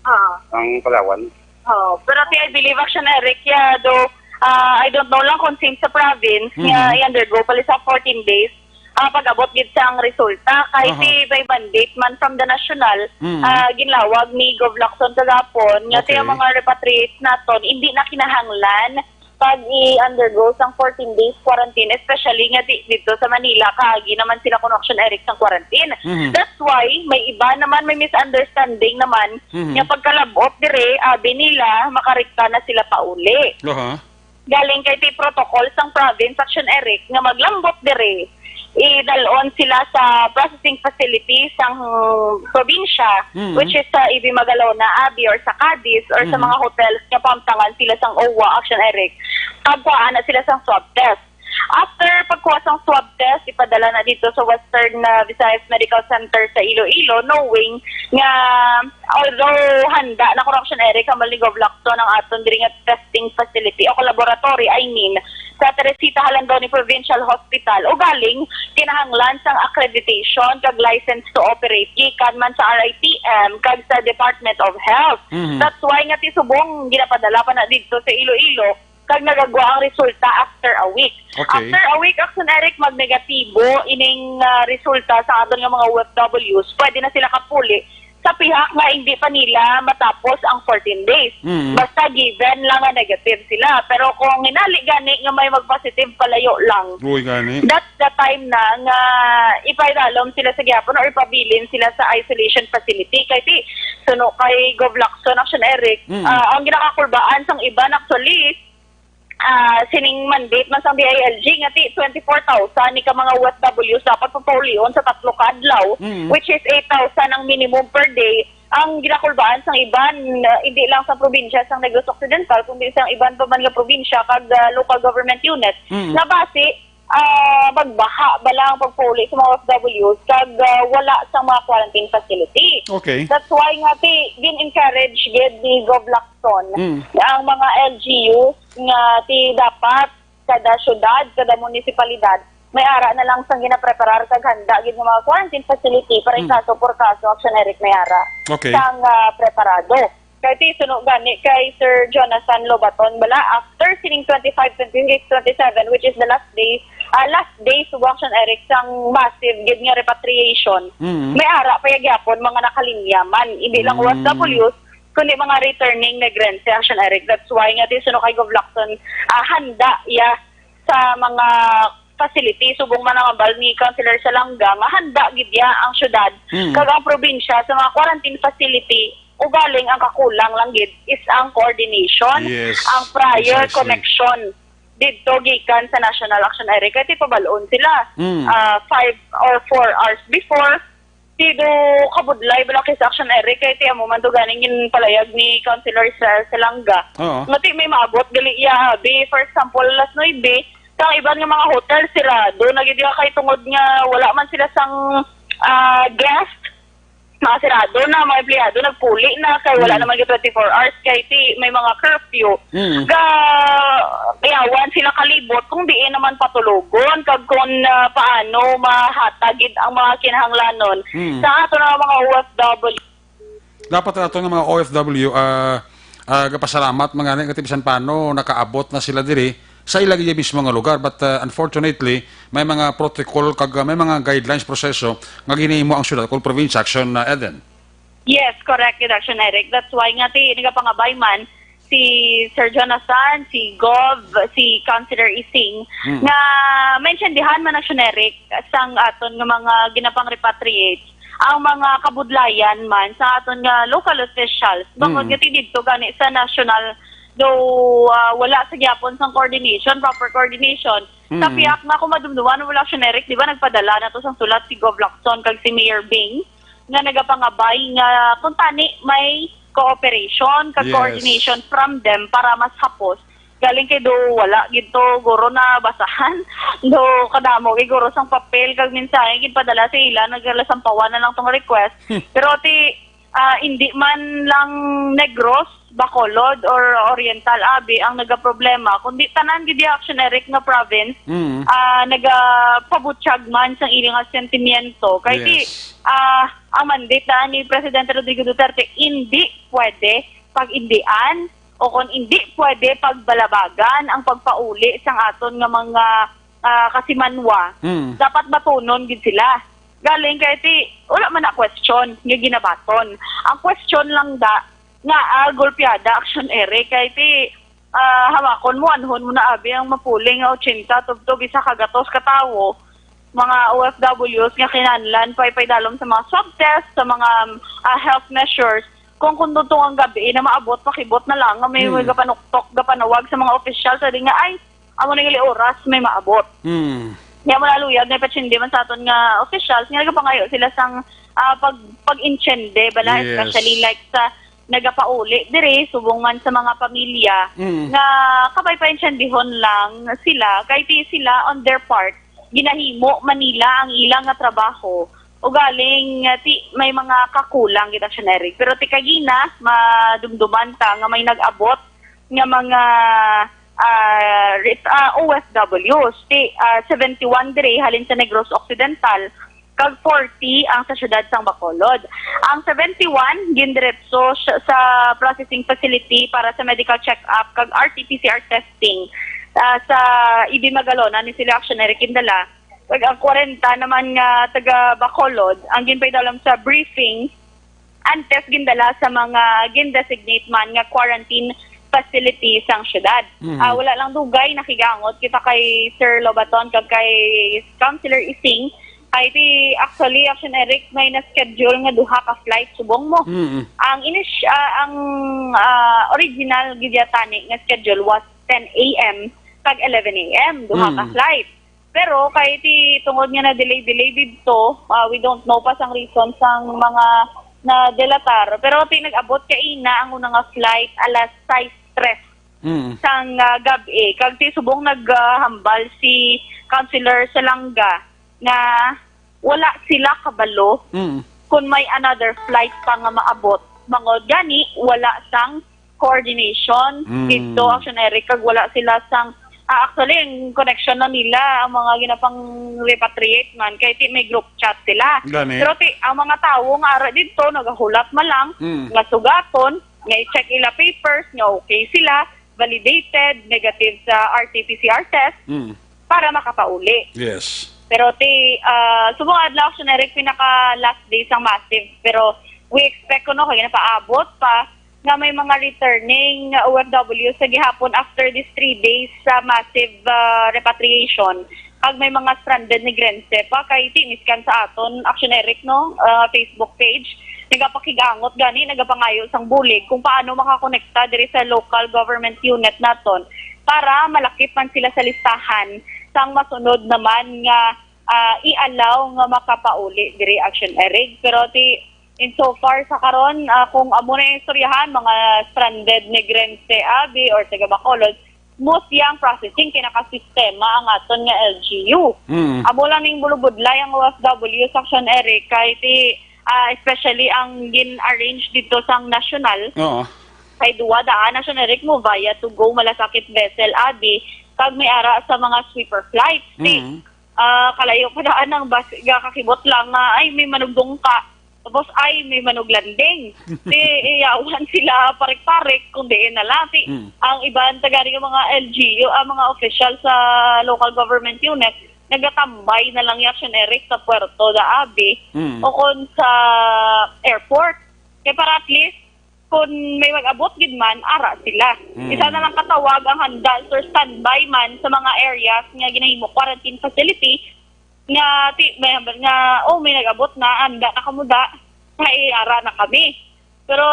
Ah. Ang Palawan. Oh, pero ti, I believe, Action Eric, ya, do, ah, I don't know lang kung same sa province, Mhm. nga i-undergo pala sa fourteen days, ah, pag-abot gid sa ang resulta. Kay Aha. Ti may mandate man from the national, Mhm. ah, ginlawag ni Gov Lacson kagapon, nga ti ang Okay. mga repatriates naton, hindi na kinahanglan pag i-undergo sang fourteen days quarantine, especially nga di-, dito sa Manila, kaagi naman sila kuno, Action Eric, sang quarantine. Mhm. That's why may iba naman, may misunderstanding naman, Mhm. nga pagkalabot dire, abi nila, makarikta na sila pauli. Aha. Galing kay ti protocol sang province, Action Eric, nga maglambot dire, idalon sila sa processing facility sang probinsya, Mm. which is sa Ibi Magalona, abi, or sa Cadiz, or sa Mm. mga hotels nga pamtangan sila sang O W A, Action Eric. Kag kuhaan na sila sang swab test. After pagkuha sang swab test, ipadala na dito sa Western, uh, Visayas Medical Center sa Iloilo, knowing nga, although handa na kuno, Action Eric, hambal ni Gov Lacson, ang aton diri nga testing facility o laboratory, I mean, sa Teresita Jalandoni Provincial Hospital. Ugaling, kinahanglan sang accreditation kag license to operate gikan man sa R I T M kag sa Department of Health. Mhm. That's why nga ti subong ginapadala pa na didto sa Iloilo kag nagagwa ang resulta after a week. Okay. After a week, Action Eric, magnegatibo ining, ah, resulta sa aton nga mga O F Ws. Pwede na sila kapuli sa pihak nga hindi pa nila matapos ang fourteen days. Mm. Basta given lang nga negative sila. Pero kung hinali gani nga may mag-positive palayo lang, Uy, gani. That's the time na nga ipaidalom sila sa gihapon or ipabilin sila sa isolation facility. Kay ti, suno kay Gov Lacson, Action Eric, Mm. ah, ang ginakakulbaan sang iban actually, ah, sining mandate man sang D I L G nga ti twenty-four thousand ni ka mga O F Ws dapat papaulion sa tatlo ka adlaw, Mm. which is eight thousand ang minimum per day. Ang ginakulbaan sang iban, ah, hindi lang sa probinsya sang Negros Occidental, kundi sang iban pa man nga probinsya kag, ah, local government unit, Mm. nga basi ah, magbaha bala ang pagpauli sa mga O F Ws kag, ah, wala sa mga quarantine facility. Okay. That's why nga ti gin-encourage gid ni Gov Lacson Mm. ang mga L G Us nga ti dapat kada syudad, kada munisipalidad may ara na lang sang ginapreparar kag handa gid nga mga quarantine facility para Mm. ikaso por kaso, Action Eric, may ara Okay. sang, ah, preparado. Kay ti suno gani kay Sir Jonathan Lobaton bala, after sining twenty-five, twenty-six, twenty-seven, which is the last day, ah, last day, subong, Action Eric, sang massive gid nga repatriation. Mm. May ara pa ya gyapon mga nakalinya man, hindi lang Mm. O F Ws, kundi mga returning migrants, Action Eric. That's why nga ti suno kay Gov Lacson, ah, handa ya sa mga facility, subong man ang ambal ni Councilor Salanga nga handa gid ya ang syudad Mm. kag ang probinsya sa mga quarantine facility, ugaling ang kakulang lang gid is ang coordination, Yes, ang prior precisely. connection didto gikan sa National Action Eric. Kay ti pabal-on sila, Mm. ah, five or four hours before, ti do kabudlay bala kay sa Action Eric, kay ti amo man to ganing ginpalayag ni Councilor Israel Salanga. Oo. Nga ti may maabot gali ya, abi, for example, alas nuebe, kang iban nga mga hotel sirado na gid ya kay tungod nga wala man sila sang, ah, guest, mga sirado na, mga empleyado nagpuli na kay wala Mm. naman gid twenty-four hours kay ti may mga curfew. Mm. Ga yawan sila kalibot kung diin naman patulogon kag kung, ah, paano mahatag gid ang mga kinahanglanon Mm. sa ato nga mga O F W. Dapat nato nga mga O F W, ah, ah, gapasalamat mga ni, kay bisan paano nakaabot na sila diri sa ila gid mismo nga lugar, but, ah, unfortunately may mga protocol kag, ah, may mga guidelines, proseso nga ginahimo ang syudad kag probinsya, Action, ah, Eden. Yes, correct, gid, Action Eric. That's why nga ti nagapangabay man si Sir Jonathan, si Gov, si Councilor Ising, Hmm. nga maintindihan man, Action Eric, sang aton nga mga ginapang-repatriate ang mga kabudlayan man sa aton nga local officials. Bangod Hmm. nga ti didto gani sa national, do, ah, wala sa gyapon sang coordination, proper coordination. Hmm. Sa piyak nga kung madumduman, wala, Action Eric, di ba nagpadala na to sang sulat si Gov Lacson kag si Mayor Bing nga nagapangabay nga kung tani may cooperation kag Yes. coordination from them para mas hapos. Galing kay do wala gid to guro na basahan. Do kadamo kay guro sang papel kag mensahe ginpadala sa ila, nagalasampawan na lang tong request. Pero ti, ah, hindi man lang Negros, Bacolod or Oriental abi ang nagaproblema, kundi tanan gid ya, Action Eric, nga province, Mm. ah, nagapabutyag man sang ilang sentimiento. Kay ti, Yes. ah, ang mandate na ni Presidente Rodrigo Duterte, hindi pwede pag-indian o kung hindi pwede pagbalabagan ang pagpauli sang aton nga mga, ah, kasimanwa. Mm. Dapat batunon gid sila. Galing kay ti, wala man na question nga ginabaton. Ang question lang da, nga, ah, golpeada, Action Eric, kay ti, ah, hamakon mo, anhon mo na abi ang mapuli nga ochenta tubtob isa ka gatos ka tawo, mga O F Ws nga kinahanglan pa ipaidalom sa mga swab test, sa mga, ah, health measures. Kung kung tungtong ang gabi na maabot, pakibot na lang nga may, Hmm. may gapanuktok, gapanawag sa mga opisyal sa di nga, ay, amo na gali oras may maabot. Mm. Niya mo naluyag na ipachindi man sa aton nga officials nga nagapangayo sila sang, ah, pag pag-intsende bala, Yes. especially like sa nagapauli diri subong man sa mga pamilya Mm. nga kabay pa intsendihon lang sila kay ti sila on their part ginahimo man nila ang ilang nga trabaho. Ugaling nga ti may mga kakulang gid, Action Eric. Pero ti kagina madumduman ta nga may nag-abot nga mga, ah, ret-, ah, O F Ws. Ti, ah, seventy-one diri halin sa Negros Occidental, kag forty ang sa siyudad sang Bacolod. Ang seventy-one gindiretso siya sa processing facility para sa medical check-up kag R T P C R testing, ah, sa Ibi Magalona ni sila, Action Eric, gindala. Kag ang kwarenta naman nga taga Bacolod ang ginpaidalom sa briefing antes gindala sa mga gin-designate man nga quarantine facility sang syudad. Mhm. Ah, wala lang dugay, nakigangot kita kay Sir Lobaton kag kay Councilor Ising. Ay, ti, actually, Action Eric, may na-schedule nga duha ka flight subong mo. Mm. Ang inis-, ah, ang, ah, original gid yata ni nga schedule was ten A M kag eleven A M, duha ka Mm. flight. Pero kay ti tungod nga na-delay-delay didto, ah, we don't know pa sang reason sang mga na-delatar. Pero ti nag-abot kaina ang una nga flight alas sais tres Mm. sang, ah, gab-i. Kag ti subong naghambal si Councilor Salanga nga wala sila kabalo Mm. kung may another flight pa nga maabot. Bangod gani, wala sang coordination Mm. dito, Action Eric, kag wala sila sang, ah, actually, ang connection na nila, ang mga ginapang repatriate man, kay ti may group chat sila. Gani. Pero ti, ang mga tawo nga ara dito, nagahulat man lang, Mm. nga sugaton, nga i-check ila papers, nga okay sila, validated, negative sa R T P C R test, Mm. para makapauli. Yes. Pero ti, ah, subong adlaw, Action Eric, pinaka last day sang massive. Pero we expect ko, no, kay napaabot pa nga may mga returning O F W sa gihapon after these three days sa massive, ah, repatriation. Kag may mga stranded Negrense pa kay ti miskan sa aton, Action Eric, no, ah, Facebook page, nagapakig-angot gani, nagapangayo sang bulig kung paano makakonekta diri sa local government unit naton para malakip man sila sa listahan sang masunod naman nga, ah, i-allow nga makapauli diri, Action Eric. Pero ti, in so far sa karon, ah, kung amo na yung istoryahan, mga stranded Negrense abi or taga Bacolod, smooth yang processing kay nakasistema ang aton nga L G U. Mm. Amo lang ning bulubudlay ang O F W sa Action Eric kay ti, ah, especially ang gin-arrange dito sang national. Oo. Kay duwa daan, Action Eric, mo via to go Malasakit vessel abi, kag may ara sa mga sweeper flights. Ti, Mm. ah, kalayo pa daan ang bus, gakakibot lang nga, ay, may manugdong ka. Tapos, ay, may manuglanding. Di, iyawan sila parik-parik, kung diin na lang. Ti, Mm. ang iban, tagari nga mga L G U, ang mga official sa local government unit, nagatambay na lang yung Action Eric sa Puerto da Abi Mm. o kon sa airport. Kaya para at least, kung may mag-abot gid man, ara sila. Mm. Isa na lang katawag ang handa or standby man sa mga areas nga ginahimo quarantine facility nga ti, may hambal nga, "Oh, may nag-abot na, anda na kamo da." Kay ara na kami. Pero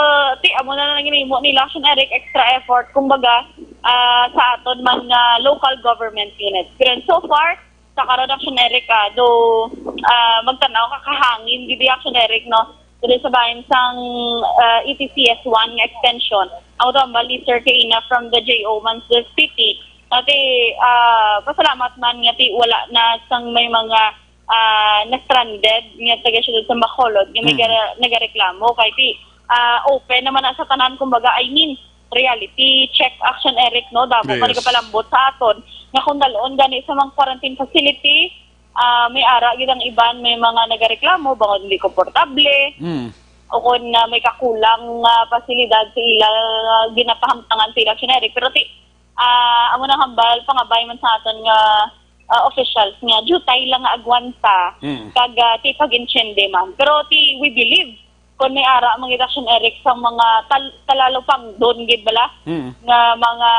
ti, amo na lang ginahimo nila, Action Eric, extra effort, kumbaga, ah, sa aton man nga local government units. Pero so far, sa karon, Action Eric, ah, do, ah, magtanaw ka kahangin gid, Action Eric, no? Dili sa bahin sang, ah, E T C S one nga extension. Ang tambal ni Sir Keina from the J O Mansdorf City. Ati, ah, pasalamat man nga ti wala na sang may mga, ah, na-stranded nga taga siyudad sa Bacolod nga may Mm. gara-, nagareklamo kay ti, ah, open naman na sa tanan, kumbaga, I mean, reality check, Action Eric, no? Damo pa Yes. nagapalambot sa aton nga kung dalon gani sa mga quarantine facility, ah, may ara gid ang iban, may mga nagareklamo bangod hindi komportable Mm. o kung, ah, may kakulang nga pasilidad sa ila, ah, ginapahamtangan sa ila, Action Eric. Pero ti, ah, amo nang hambal, pangabay man sa aton nga, ah, officials nga jutay lang nga agwanta Mm. kag, ah, ti pag-intindi man. Pero ti, we believe kung may ara man gid, Action Eric, sa mga tal-, talalupangdon gid bala Mm. nga mga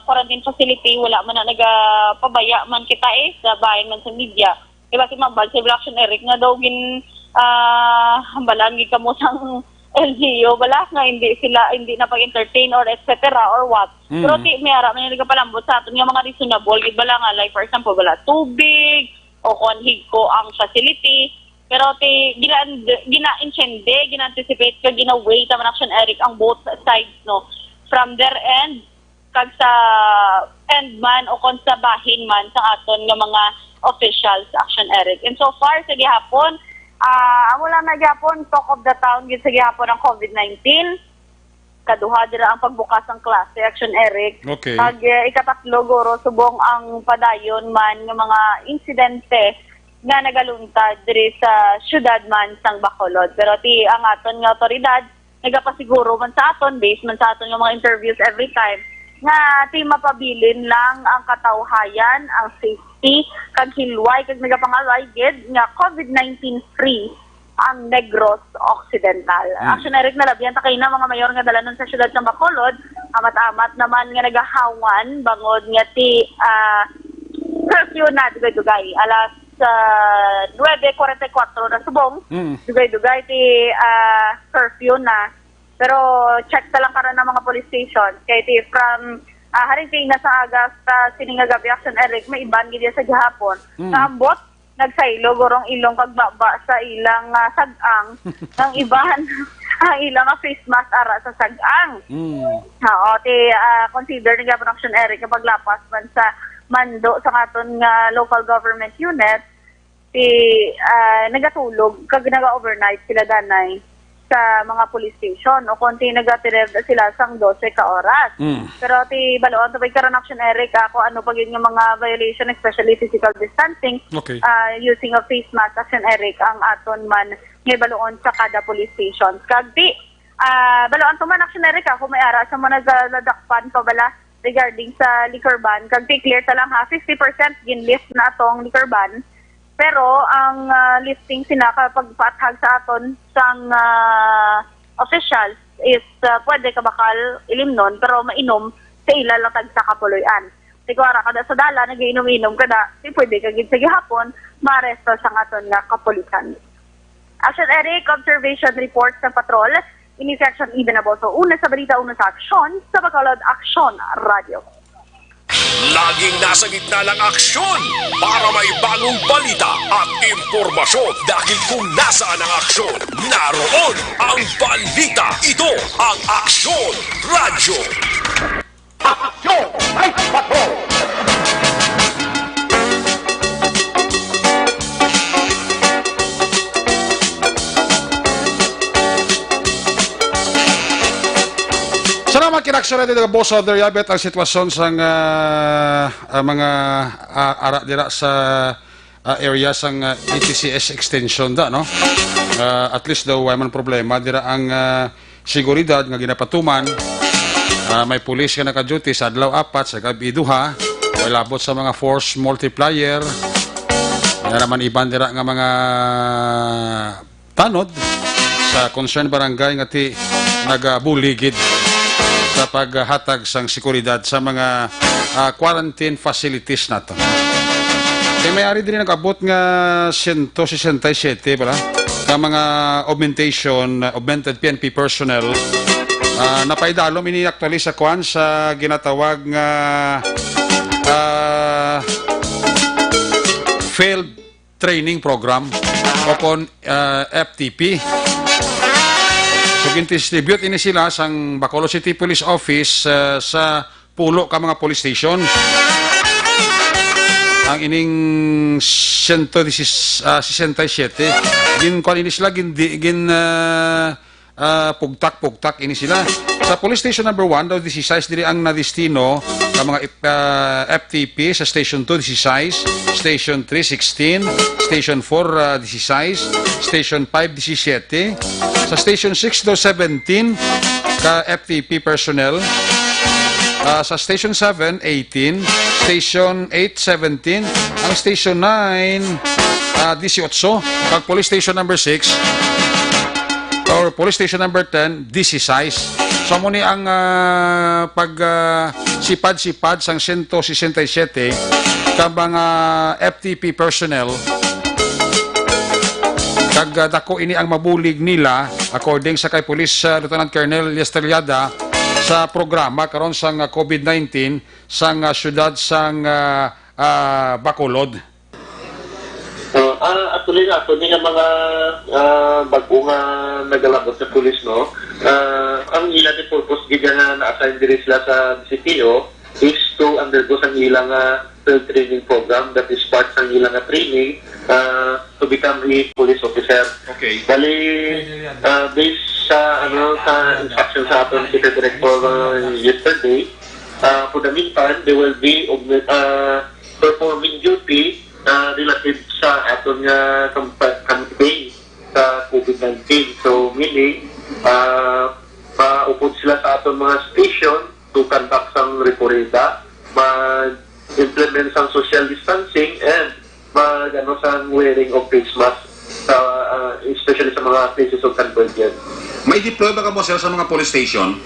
quarantine facility, wala man na nagapabaya man kita, eh, sa bahin man sa media. Diba si Ma'am Val, si Action Eric nga daw gin, ah, hambalan gid kamo sang L G U bala nga hindi sila, hindi na pag-entertain or et cetera or what. Mm. Pero ti, may ara man yung nagapalambot sa aton nga mga reasonable gid bala nga, like, for example, wala tubig o kung higko ang facility. Pero ti, gina-, gina-intindi, gina-anticipate, kag gina-weigh ta man, Action Eric, ang both sides, no? From their end, kag sa end man o kon sa bahin man sa aton nga mga officials, Action Eric. And so far, sa gihapon, ah, amo lang na gihapon, talk of the town gid sa gihapon ang COVID nineteen. Kaduha dira ang pagbukas ng klase, Action Eric. Okay. Kag, eh, ikatatlo, guro, subong ang padayon man nga mga insidente nga nagaluntad diri sa syudad man sang Bacolod. Pero ti ang aton nga awtoridad nagapasiguro man sa aton, based man sa aton nga mga interviews every time, nga ti mapabilin lang ang katawhayan, ang safety, kag hilway, kag nagapangabay gid nga COVID nineteen free ang Negros Occidental. Hmm. Action Eric, nalabihan ta kay na mga mayor nga dalanon sa syudad sa Bacolod, amat-amat naman nga nagahawan bangod nga ti, ah, curfew na dugay-dugay. Alas, ah, nuebe kuwarenta y kuwatro na subong. Hmm. Dugay-dugay ti, ah, curfew na. Pero check ta lang karon ang mga police station. Kay ti from, ah, haring ti na sa aga sa sini nga gabi, Action Eric, may iban gid sa gihapon. Hmm. Naambot, nagsaylo gurong ilong kag baba sa ilang, ah, sag-ang. Ang iban, ang ila nga face mask ara sa sag-ang. Mm. Oo, ti, ah, consider ni Governor Action Eric ang paglapas man sa mando sa aton nga local government unit, ti, ah, nagatulog kag naga-overnight sila danay sa mga police station o kon ti nagatired sila sang dose ka oras. Mm. Pero ti baloon to ba karon, Action Eric, ah, kung ano pa gyud nga mga violation, especially physical distancing, Okay. ah, using of face mask, Action Eric, ang aton man nga ibaluon sa kada police station. Kag ti, ah, baloon to man, Action Eric, ah, kung may ara sa mga naga-, nadakpan pa bala regarding sa liquor ban. Kag ti clear ta lang ha, fifty percent gin-lift na atong liquor ban. Pero ang, ah, lifting sina ka pagpaathag sa aton sang, ah, officials is, ah, pwede ka bakal ilimnon, pero mainom sa ila lang tagsa ka puloy-an. Ti kung ara ka da sa dalan, nagiinom-inom ka da, ti pwede ka gid sa gihapon maaresto sang aton nga kapulisan. Action Eric, observation report sa patrol. Ini si Action Eden Aboso, una sa balita, una sa aksyon, sa Bacolod Aksyon Radio. Laging nasa gitna ng aksyon para may bagong balita at impormasyon. Dahil kung nasaan ang aksyon, naroon ang balita. Ito ang Aksyon Radyo. Aksyon! Ay, patrol! Salamat kay Aksyon Radio, boss. Of the Yabet, ang sitwasyon sang, ah, ah, mga, ah, ara dira sa, ah, area sang, ah, A T C S extension da, no? Ah, at least daw, way man problema dira ang, ah, seguridad nga ginapatuman. Ah, may pulis nga naka-duty sa adlaw apat, sa gab-i duha. May labot sa mga force multiplier. May naman iban dira nga mga tanod sa concerned barangay nga ti nagabuligid sa paghatag sang seguridad sa mga, ah, quarantine facilities naton. Kay may ari diri nag-abot nga siyento sesenta y siyete pala ka mga augmentation, augmented P N P personnel, ah, napaidalom ini actually sa kwan sa ginatawag nga, ah, failed training program o kon, ah, F T P. So, gin-distribute ini sila sang Bacolod City Police Office, ah, sa pulo ka mga police station. Ang ining siyento dise-, ah, sesenta y siyete, gin-, kuwan ini sila, gin-, di-, gin-, ah, ah, pugtak-pugtak ini sila. Sa Police Station Number One daw, disisais diri ang nadistino ka mga ip-, ah, F T P. Sa Station Two, disisais, Station Three, sixteen, Station Four, ah, disisais, Station Five, disisiyete, sa Station Six daw, seventeen ka F T P personnel, ah, sa Station Seven, eighteen, Station Eight, seventeen, ang Station Nine, ah, dieciocho, kag Police Station Number Six, or Police Station Number Ten, disisais. So, amo ni ang, ah, pag, ah, sipad-sipad sang siyento sesenta y siyete ka mga F T P personnel. Kag, ah, dako ini ang mabulig nila, according sa kay Police, ah, Lieutenant Colonel Estrellada, sa programa karon sang, ah, COVID nineteen sang, ah, siyudad sang, ah, ah, Bacolod. Oh, ah, actually, nga, actually nga mga, ah, bago nga nagalabot sa pulis, no? Ah, ang ila ni purpose gid nga na-assign diri sila sa D C P O is to undergo sang ila nga field training program that is part sang ila nga training, ah, to become a police officer. Okay. Bali, ah, based sa, ano, sa instruction sa aton City Director, ah, yesterday, ah, for the meantime, they will be, uh, performing duty, ah, relative sa aton nga kampa-, campaign sa COVID nineteen. So, meaning, ah, maupod sila sa aton mga station to conduct sang rekorida, mag-implement sang social distancing, and mag, ano, sang wearing of face mask sa, ah, especially sa mga places of convergence. May deploy ba kamo, sir, sa mga police station?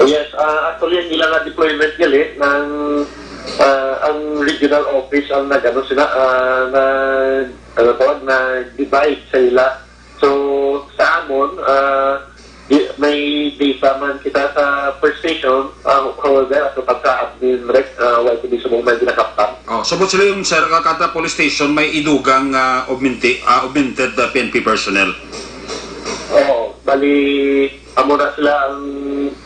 Yes, ah, actually, ang ilang deployment gali ng, ah, ang regional office ang nag-, ano, sila, ah, nag, ano tawag, nag-divide sa ila. So, sa amon, ah, di, may data man kita sa per station, ah, however, ato pagka-admin rec, ah, wala ko di subong may ginakaptan. Oh, so, sila yung, sir, kada police station may idugang, ah, augmenti-, ah, augmented, ah, P N P personnel? Oo. Bali, amo na sila ang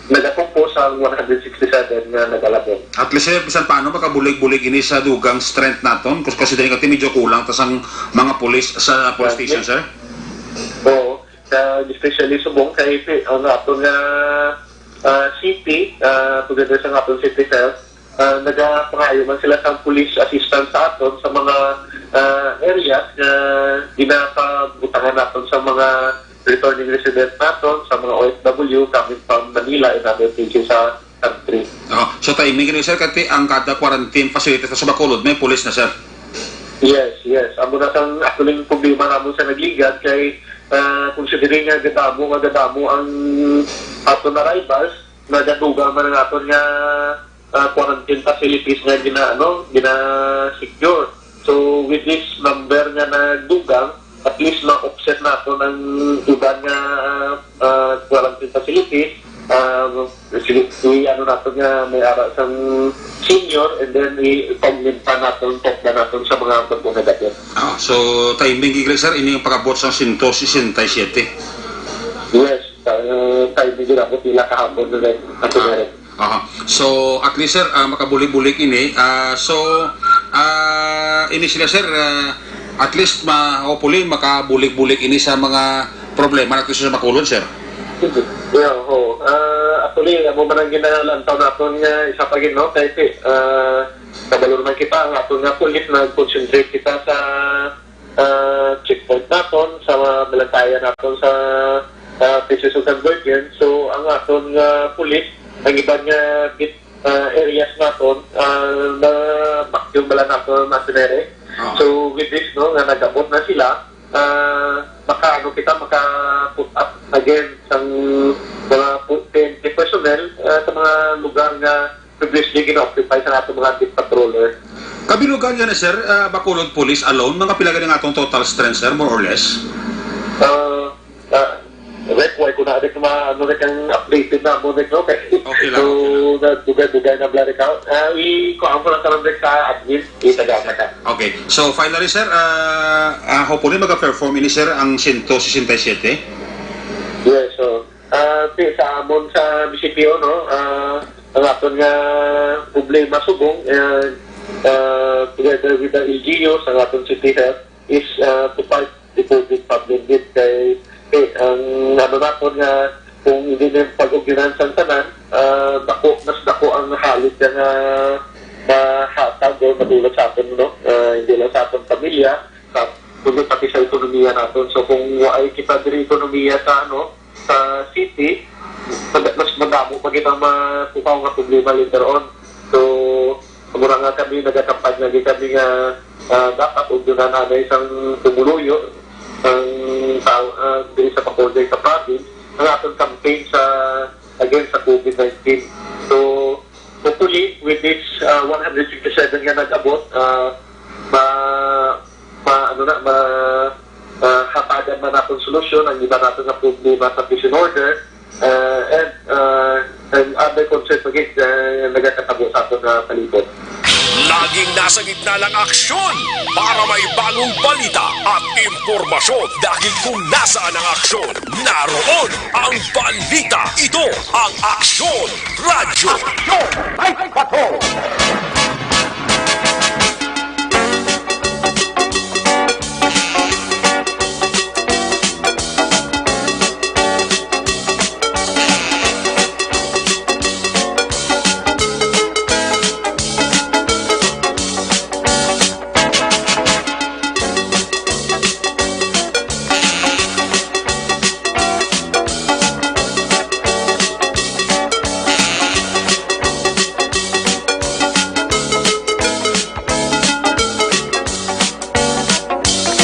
nagakumpos ang one hundred sixty-seven nga nag-alabon. At least, sir, bisan paano makabulig-bulig ini sa dugang strength naton, kus-, considering ati medyo kulang ta sang mga pulis sa police Yeah, station, yeah. sir? Oo. Sa, especially subong kay pi-, ang aton nga, ah, city, ah, together sa aton city health, ah, nagapangayo man sila sang police assistance sa aton sa mga, ah, areas nga ginapabutangan naton sa mga returning resident naton, sa mga O F W coming from Manila and other places sa country. Oh, so timing gani, sir, kati ang kada quarantine facility sa Bacolod may pulis na, sir? Yes, yes. Amo na sang actually problema namon sa nagligad kay, ah, considering nga gadamo, nga gadamo ang aton arrivals, nagadugang man ang aton nga, ah, quarantine facilities nga gina-, ano, gina-secure. So, with this number nga nagdugang, at least ma-offset naton ang iban nga, ah, ah, quarantine facilities. Ah, sige, i-, ano naton nga may ara sang senior, and then i-, i-augment pa naton, top na naton sa mga bago na dapit. Ah, so, timing gid, sir, ini ang pag-abot sa sento sesenta y siete. Yes, ah, timing gid, abot nila kahapon na rin. Ako Ah. na rin. Aha. So, at least, sir, ah, makabulig-bulig ini. Ah, so, ah, ini sila, sir, ah, at least, ma-, hopefully, makabulig-bulig ini sa mga problema natin sa Bacolod, sir. Yeah, oo. Ah, actually, amo man ang ginalantaw naton nga isa pa gid, no? Kay, ah, kabalo naman kita, ang aton nga pulis, nag-concentrate kita sa, ah, checkpoint naton, sa mga balantayan naton sa, ah, places of convergence. So, ang aton nga pulis, ang iban nga bit-, ah, areas naton, ah, na vacuum bala naton machinery. Ah. So, with this, no, nga nag-abot na sila, ah, maka, ano kita, maka-put up again sang mga pu-, P N P personnel, ah, sa mga lugar nga previously gina-occupy sa aton mga beat patroller. Kabilugan nga na, sir, ah, Bacolod Police alone, mga pila gani ang atong total strength, sir, more or less? Ah, ah, Rek, wala ko na, Rek, ma-, ano, Rek, ang updated na mo, Rek, no? Kay, Okay lang, so, okay lang. nagdugay-dugay na bala, Rek, ah. Ah, i-, kuhaan ko lang ka lang, Rek, sa admin, itagaan na ka. Okay. So, finally, sir, ah, ah, hopefully, maga-perform ini, sir, ang sento sesenta y siyete? Yes, so, ah, ti-, sa amon sa B C P O, no, ah, ang aton nga problema subong, eh, ah, together with the L G Us, ang aton city health, is, ah, to fight the COVID problem din kay, eh, ang ano naton nga kung hindi na yung pag-ugnayan sang tanan, ah, dako, mas dako ang halit nga mahatag o madulot sa aton, no? Ah, hindi lang sa aton pamilya, sa, kundi pati sa ekonomiya naton. So, kung waay kita diri ekonomiya sa, ano, sa city, mad-, mas madamo pa kita makuha nga problema later on. So, mura nga kami, nagakampanya gid kami nga, ah, dapat ugnayan na isang pumuluyo ang tao, ah, diri sa Bacolod, sa province, ang aton campaign sa, against sa COVID nineteen. So, hopefully, with this, ah, one hundred sixty-seven nga nag-abot, ah, ma-, ma-, ano na, ma-, ah, hatagan man naton solusyon ang iba naton nga problema sa peace and order, ah, and, ah, and other concerns again, ah, nagakatabo sa aton nga palibot. Laging nasa gitna ng aksyon para may bagong balita at impormasyon, dahil kung nasaan ang aksyon, naroon ang balita. Ito ang Aksyon Radyo. Ay, bato!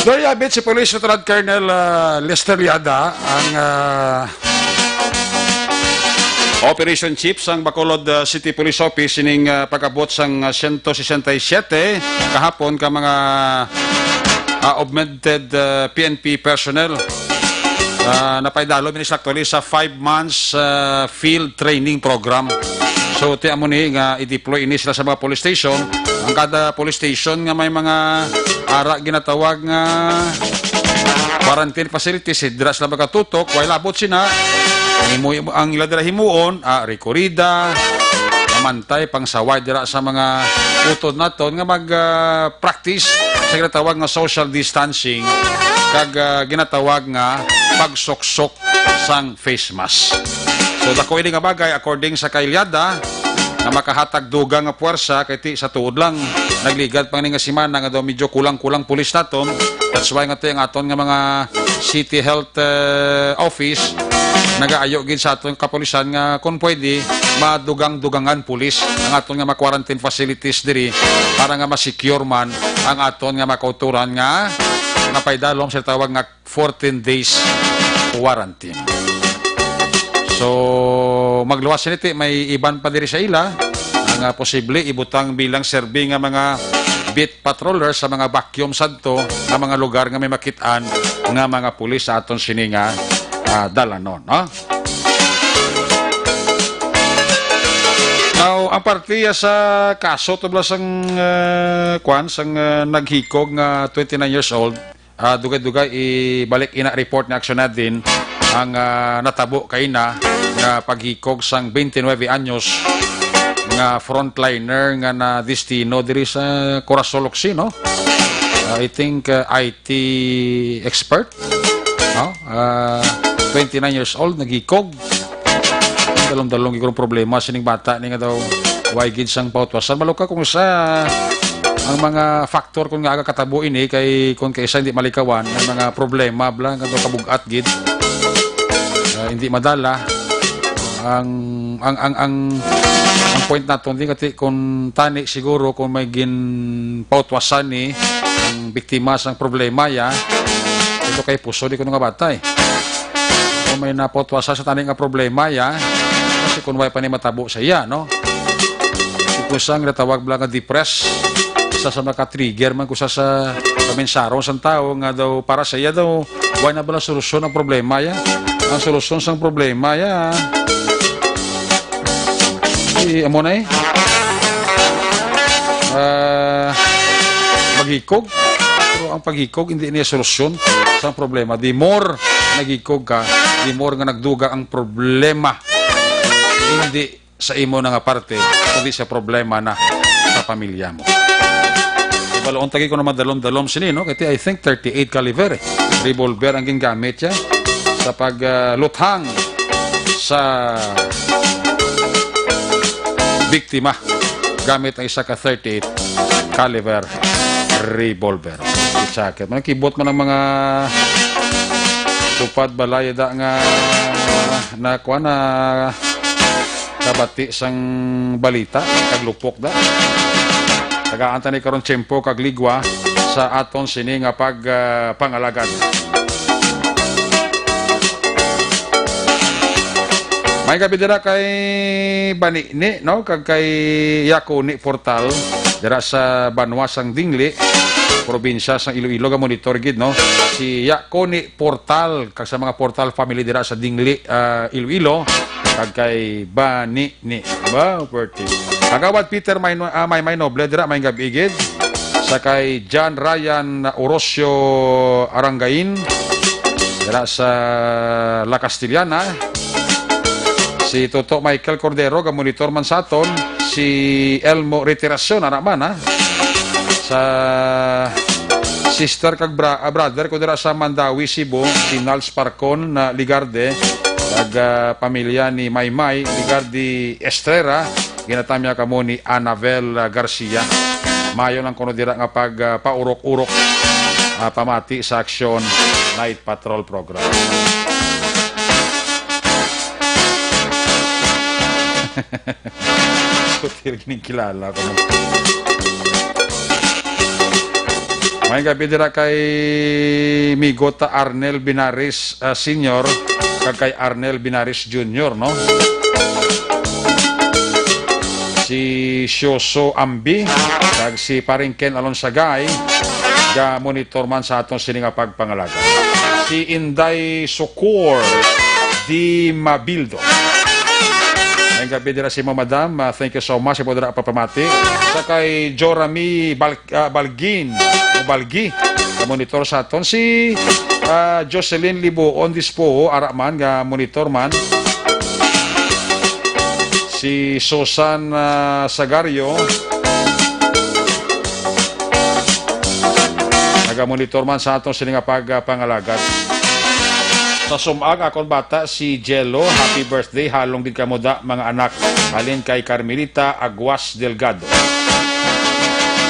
Doy, abit si Police Lieutenant Colonel, ah, Lester Liada ang, ah, Operation Chief sang Bacolod, ah, City Police Office ining, ah, pag-abot sang, ah, siyento sesenta y siyete kahapon ka mga, ah, augmented, ah, P N P personnel. Ah, napaidalom ini sa actually sa five months, ah, field training program. So, ti amo ni nga i-deploy ini sila sa mga police station. Ang kada police station nga may mga ara ginatawag nga quarantine facilities, eh, dira sila magatutok, way labot sina. Ang himo, ang ila dira himuon, ah, rekorida, pamantay, pangsaway dira sa mga utod naton nga mag, ah, practice sa ginatawag nga social distancing kag, ah, ginatawag nga pagsuksok sang face mask. So, dako ini nga bagay, according sa kay Iliada, nga makahatag dugang nga puwersa kay ti sa tuod lang, nagligad pa ni nga semana nga daw medyo kulang-kulang pulis naton. That's why nga ti ang aton nga mga city health, eh, office nagaayo gid sa aton kapulisan nga kung pwede madugang-dugangan pulis ang aton nga mga quarantine facilities diri para nga ma-secure man ang aton nga mga kauturan nga napaidalom sa tawag nga fourteen days quarantine. So, magluwas sini ti may iban pa diri sa ila nga posible ibutang bilang serbi nga mga beat patroller sa mga vacuum sadto nga mga lugar nga may makit-an nga mga pulis sa aton sini nga, ah, dalanon, no? Now, ang partiya sa kaso tubla sang, ah, kwan, sang, ah, naghikog nga twenty-nine years old, ah, dugay-dugay ibalik ina report ni Action Adin ang, ah, natabo kaina nga paghikog sang twenty-nine anyos nga frontliner nga na destino diri sa Corazon Locsin, no? Ah, I think, ah, I T expert, no? Ah, twenty-nine years old, naghikog. Dalom-dalom gyud ang problema sining bata ni nga daw way gid sang pautwasan. Maluka kung sa ang mga factor kung nga aga katabo ini kay kung kaisa hindi malikawan ang mga problema bla nga daw kabug-at gid. Ah, hindi madala ang ang ang ang ang point naton di kati kung tani siguro kung may ginpautwasan ni ang biktima sang problema ya ito kay puso di kuno nga batay. Kung may naputwasan sa tani nga problema ya, kasi kung way pa ni matabo sa iya, no? Si kusang natawag bala nga depressed, isa sa maka-trigger man kusa sa kaminsarong sang tao nga daw para sa iya daw way na bala solusyon ang problema ya. Ang solusyon sang problema ya, si amo na eh. Ah, maghikog. Pero ang paghikog hindi niya solusyon sa problema. The more naghikog ka, the more nga nagduga ang problema. Hindi sa imo na nga parte, kundi sa problema na sa pamilya mo. Ibaloon tagi ko naman dalom-dalom sini, no? Kaya I think thirty-eight caliber, eh. Revolver ang gingamit siya sa pag, ah, luthang sa biktima gamit ang isa ka thirty-eight caliber revolver. Sakit. Manang kibot man ang mga tupad balay da nga na kuan na kabati sang balita, kaglupok da. Tagaan ta ni karon tiyempo kag ligwa sa aton sini nga pag, ah, pangalagad. May gabi dira kay Bani ni, no, kag kay Yakuni Portal dira sa banwa sang Dingli, probinsya sang Iloilo, ga monitor gid, no. Si Yakuni Portal kag sa mga Portal family dira sa Dingli, ah, Iloilo, kag kay Bani ni. Wow, birthday. Kagawad Peter May, ah, May, May Noble dira, may gabi gid. Sa kay John Ryan Orosio Arangain dira sa La Castellana. Si Toto Michael Cordero, ga monitor man sa aton. Si Elmo Retiracion, ana man, ha? Sa sister kag bra-, ah, brother ko dira sa Mandawi, Cebu, si Nals Parcon na Ligarde, kag, ah, pamilya ni Maymay Ligarde Estrera, ginatamya kamo ni Anabel, ah, Garcia. Mayo lang kuno dira nga pag, ah, paurok-urok, ah, pamati sa Aksyon Night Patrol Program. Sutil ning kilala ko. May gabi dira kay Migota Arnel Binaris, ah, Senior, kag kay Arnel Binaris Junior, no? Si Shoso Ambi, kag si Paring Ken Alonsagay, ga monitor man sa aton sini nga pagpangalaga. Si Inday Sukor Di Mabildo. May gabi dira si mo, madam. Ah, thank you so much. Ipo dira papamati. Sa kay Jorami Bal-, ah, Balgin, o Balgi. monitor sa aton. Si, ah, Jocelyn Libuon Dispo, ara man nga monitor man. Si Susan, ah, Sagario, nagamonitor man sa aton sini nga pagpangalagad. Sa sumag, akon bata, si Jello, happy birthday, halong gid kamo da, mga anak. Halin kay Carmelita Aguas Delgado.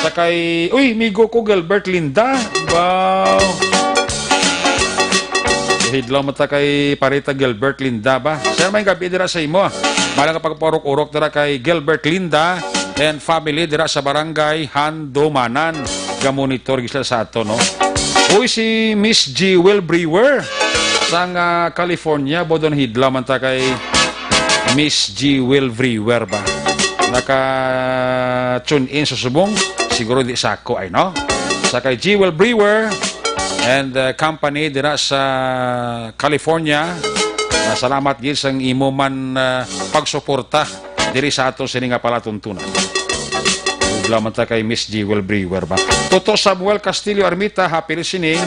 Sa kay, uy, migo ko Gilbert Linda. Wow. Hidlaw man ta kay Parita Gilbert Linda ba? Sir, may gabi dira sa imo. Malang nga pagpaurok-urok dira kay Gilbert Linda and family dira sa barangay Handumanan. Gamonitor gid sila sa ato, no? Uy, si Miss Jewel Brewer sang, ah, California, bodon hidlaw man ta kay Miss Jewel Brewer ba? Naka-tune in sa subong? Siguro di sa ako ay, no? Sa kay Jewel Brewer and, uh, company dira sa California. Uh, salamat gid sang imo man, uh, pagsuporta diri sa ato sini nga palatuntunan. Ug lamang ta kay Miss Jewel Brewer ba? Toto Samuel Castillo Armita, happy listening.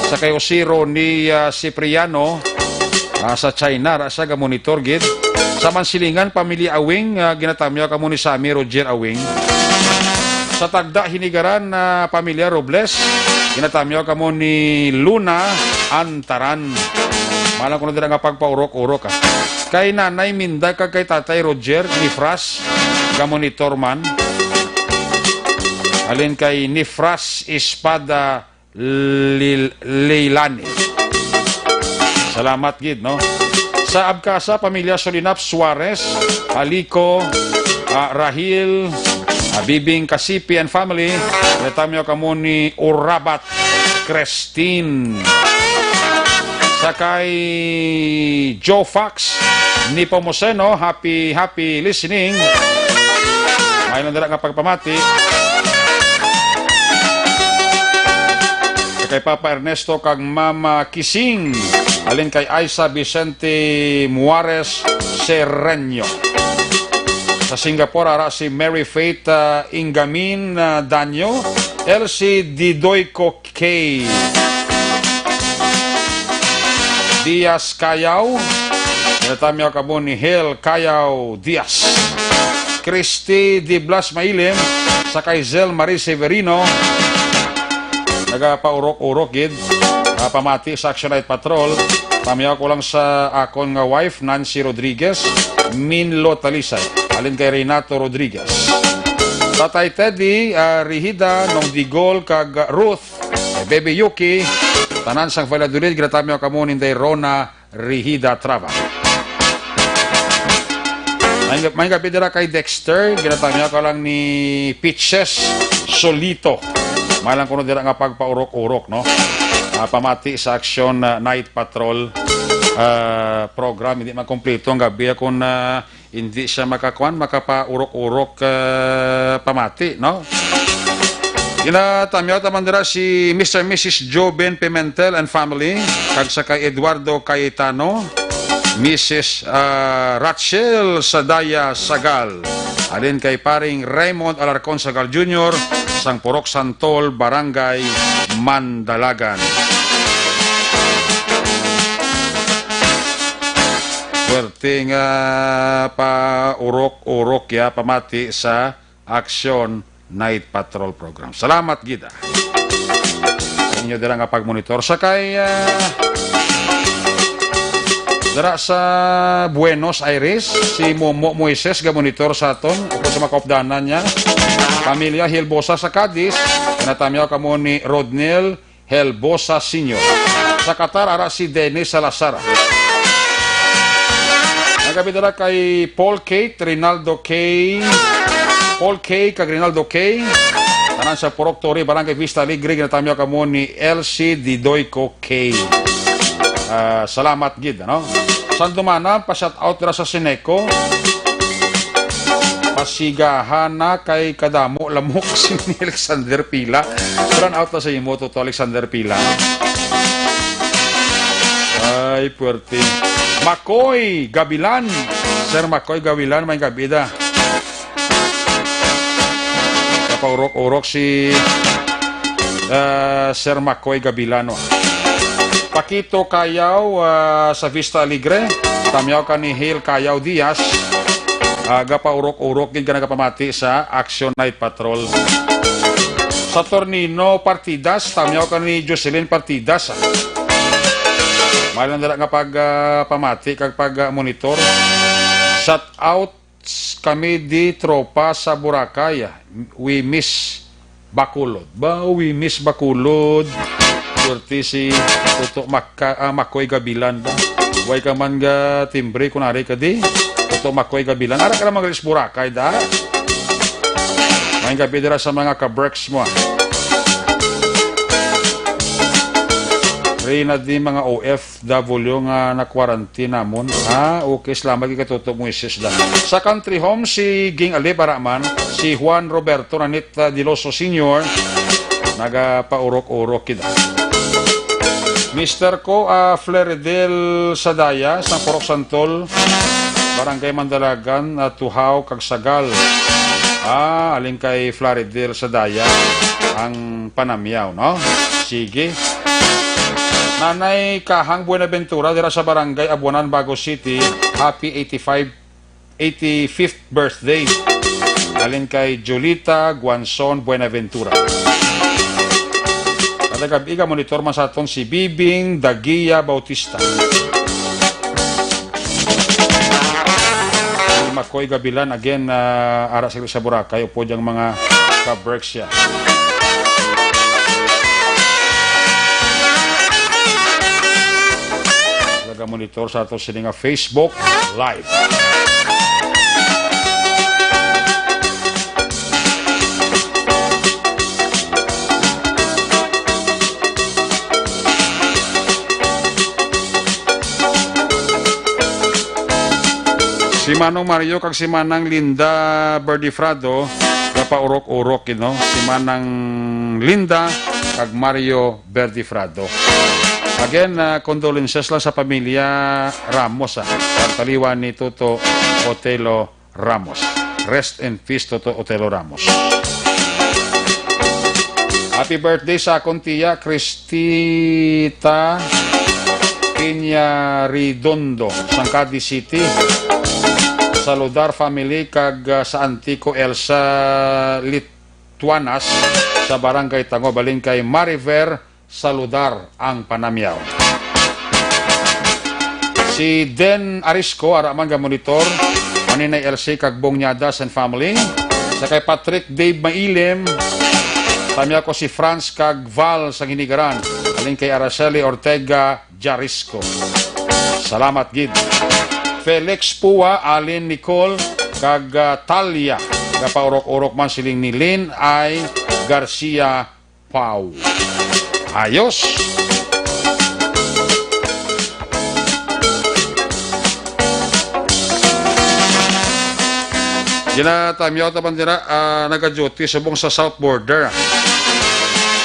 Sa kay Osiro ni, uh, Cipriano, ah, sa China, ra siya gamonitor gid. Sa Mansilingan, pamilya Awing, ah, ginatamyaw kamo ni Sammy Roger Awing. Sa Tagda, Hinigaran, ah, pamilya Robles, ginatamyaw kamo ni Luna Antaran. Malang kuno dira nga pagpaurok-urok, ah. Kay Nanay Minda kag kay Tatay Roger ni Fras, gamonitor man. Alin kay ni Fras Espada Lil-, Leilani. Salamat gid, no? Sa Abcasa, pamilya Solinap Suarez, Alico, ah, Rahil, ah, Bibing Kasipi and family, ginatamyaw kamo ni Urabat Christine. Sa kay Joe Fox, Nepomuceno, happy, happy listening. May lang dira nga pagpamati. Kay Papa Ernesto kag Mama Kising, alin kay Aiza Vicente Muares Serreño. Sa Singapore, ara si Mary Faith, ah, Ingamin, ah, Danyo, Elsie Didoy Kokey, Diaz Cayao, ginatamyaw kamo ni Hel Cayao Diaz. Christy Di Blas Mailim, sa kay Zel Marie Severino, nagapaurok-urok gid. Ah, pamati sa Action Night Patrol. Pamyaw ko lang sa akon nga wife, Nancy Rodriguez, Minlo Talisay, alin kay Renato Rodriguez. Tatay Teddy, ah, Rihida, Nong Digol, kag Ruth, eh, Baby Yuki, tanan sang Valladolid, ginatamyaw kamo ni Inday Rona Rihida Trava. May, may gabi dira kay Dexter, ginatamyaw ka lang ni Pitches Solito. Malang kuno dira nga pagpaurok-urok, no? Ah, pamati sa Action, ah, Night Patrol, ah, program. Hindi man kompleto ang gabi kung, ah, hindi siya makakuan, makapaurok-urok, ah, pamati, no? Ginatamyaw ta man dira si Mister and Missus Joben Pimentel and family, kag sa kay Eduardo Cayetano, Missus, ah, Rachel Sadaya Sagal, alin kay paring Raymond Alarcon Sagal Junior, sang Purok Santol, Barangay Mandalagan. Swerte nga paurok-urok ya pamati sa Action Night Patrol Program. Salamat gid, ah. Sa inyo dira nga pagmonitor. Sa kay, ah, dira sa Buenos Aires, si Momo Moises ga monitor sa aton, upod sa mga kaupdanan niya. Pamilya Hilbosa sa Cadiz, ginatamyaw kamo ni Rodnel Helbosa Senior. Sa Qatar, ara si Dennis Salazar. Nagabi dala kay Paul Kate, Rinaldo K. Paul K kag Rinaldo K. Tanan sa Purok Torre, Barangay Vista Alegre, ginatamyaw kamo ni L C Didoyco K. Ah, salamat gid, ano? Sandumana, pa-shout out dira sa Sineco. Pasigahan na kay kadamo lamok si ni Alexander Pila. Run out na sa imo, Toto Alexander Pila. Ay, puwerte. Makoy Gabilan. Sir Makoy Gabilan, may gabi da. Kapaurok-urok si ah, Sir Makoy Gabilano. Pakito Kayaw, ah, sa Vista Alegre. Tamyaw ka ni Hale Kayaw Diaz. Ah, gapaurok-urok gid ka nagapamati sa Action Night Patrol. Saturnino Partidas, tamyaw ka ni Jocelyn Partidas, ah. May lang dala nga pag, ah, pamati kag pag, ah, monitor. Shout out kami di tropa sa Boracay. We miss Bacolod. Ba, we miss Bacolod. Swerte si Toto Maka-, ah, Makoy Gabilan ba? Way ka man ga timbre kung ari ka di. Toto Makoy Gabilan. Ara ka naman galis Boracay da. May gabi dira sa mga ka-Berks mo, ah. Rina di mga O F W nga na-quarantine namon. Ah, okay. Salamat kay Katuto Moises da. Sa Country Home, si Ging Alib Araman, si Juan Roberto Nanit, ah, Diloso Senior, nagapaurok-urok kita. Mister ko, ah, Fleridel Sadaya, sang Purok Santol, Barangay Mandalagan, ah, Tuhaw, kag Sagal. Ah, alin kay Fleridel Sadaya ang panamyaw, no? Sige. Nanay Kahang Buenaventura dira sa Barangay Abuanan, Bago City, happy eighty-five, eighty-fifth birthday. Alin kay Julita Guanzon Buenaventura. Kada gabi ka monitor man sa aton si Bibing Dagia Bautista. Si Makoy Gabilan again, ah, ara sa, sa Boracay, upod ang mga ka-Berks siya. Taga-monitor sa ato sini nga Facebook Live. Si Manong Mario kag si Manang Linda Berdifrado, napaurok-urok, you know? Si Manang Linda kag Mario Berdifrado. Again, ah, condolences lang sa pamilya Ramos, ah, ang taliwan ni Toto Otelo Ramos. Rest in peace, Toto Otelo Ramos. Happy birthday sa akon tiya, Cristita Piña Redondo, sang Cadiz City. Saludar family kag, ah, sa auntie ko Elsa Lituanas sa Barangay Tango, balin kay Mariver Saludar ang panamyaw. Si Den Arisco, ara man ga monitor, Maninay L C kag Bong Niadas and family. Sa kay Patrick Dave Mailim, tamyaw ko si Franz kag Val sa Ginigaran. Alin kay Araceli Ortega Jarisco. Salamat gid. Felix Pua, Alin Nicole, kag, ah, Talia. Gapaurok-urok man siling ni Lynn I. Garcia Pau. Ayos. Ginatamyaw ta bandera, ah, naga-duty subong sa South Border, ah.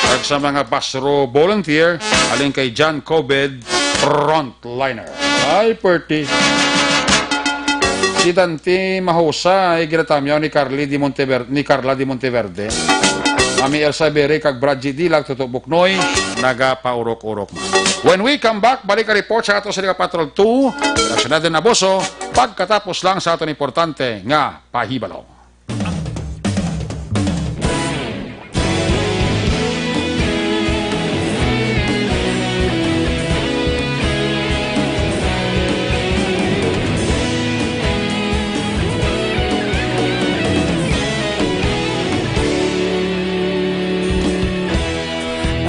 Kag sa mga Basro volunteer, alin kay John Cobed, frontliner. Ay, perti. Si Dante Mahosa ay ginatamyaw ni Carly di Montever-, ni Carla di Monteverde. Mami Elsa Bere kag Bradji Dilag, Tuto Buknoy, nagapaurok-urok man. When we come back, balik ang report sa ato sa Liga Patrol two, Reaksyon Natin Abuso, pagkatapos lang sa aton importante nga pahibalo.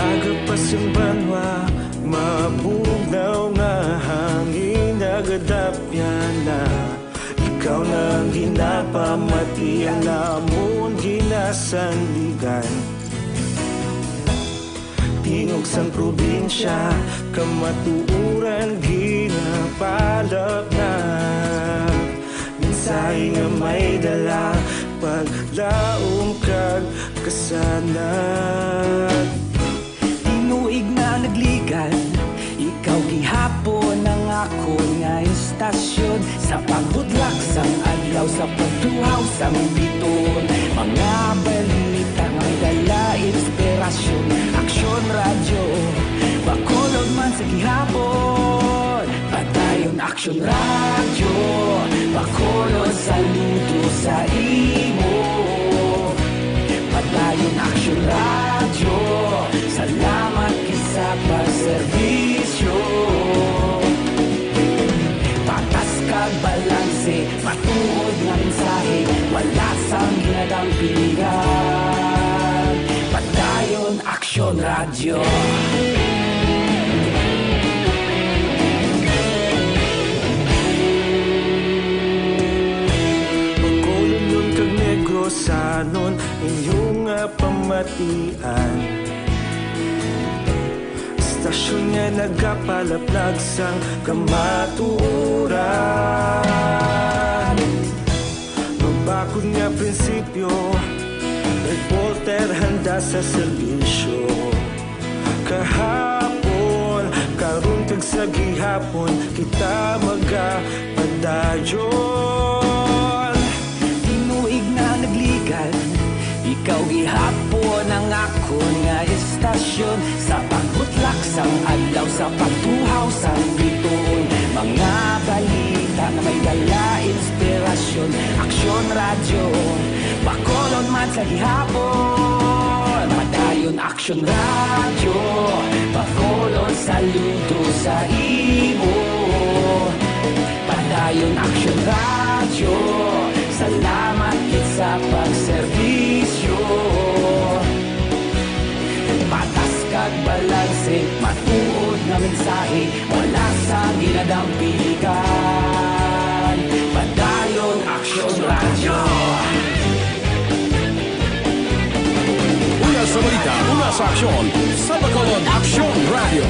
Aga pa sa banwa, mabugnaw nga hangin nagadapyan na. Ikaw na ang ginapamati, ang amon ginasandigan. Tingog sang probinsya, kamatuoran ginapalapnag. Mensahe nga may dala, paglaom kag kasanag. Tinuig na nagligan, ikaw gihapon ang akon nga istasyon. Sa pagbudlak sang adlaw, Sa pagtuhaw sang biton, mga balita nga may dala inspirasyon. Aksyon Radyo, Bacolod man sa gihapon. Padayon Aksyon Radyo, Bacolod saludo sa imo. Padayon Aksyon Radyo, salamat gid sa pagserbisyo. Patas kag balanse, matuod nga mensahe, wala sang ginadampigan. Padayon Aksyon Radyo. Bacolodnon kag Negrosanon, inyo nga pamatian. Istasyon nga nagapalaplag sang kamatuoran. Mabakod nga prinsipyo, reporter handa sa serbisyo. Kahapon, karon, kag sa gihapon, kita magapadayon. Tinuig na nagligan, ikaw gihapon ang akon nga istasyon. Sa pagbutlak sang adlaw, sa pagtuhaw sang bituon, mga balita nga may dala inspirasyon. Aksyon Radyo, Bacolod man sa gihapon. Padayon Aksyon Radyo, Bacolod saludo sa imo. Padayon Aksyon Radyo, salamat gid sa pagserbisyo. Patas kag balanse, matuod nga mensahe, wala sang ginadampigan. Padayon Aksyon Radyo. Una sa balita, una sa aksyon, sa Bacolod Aksyon Radyo.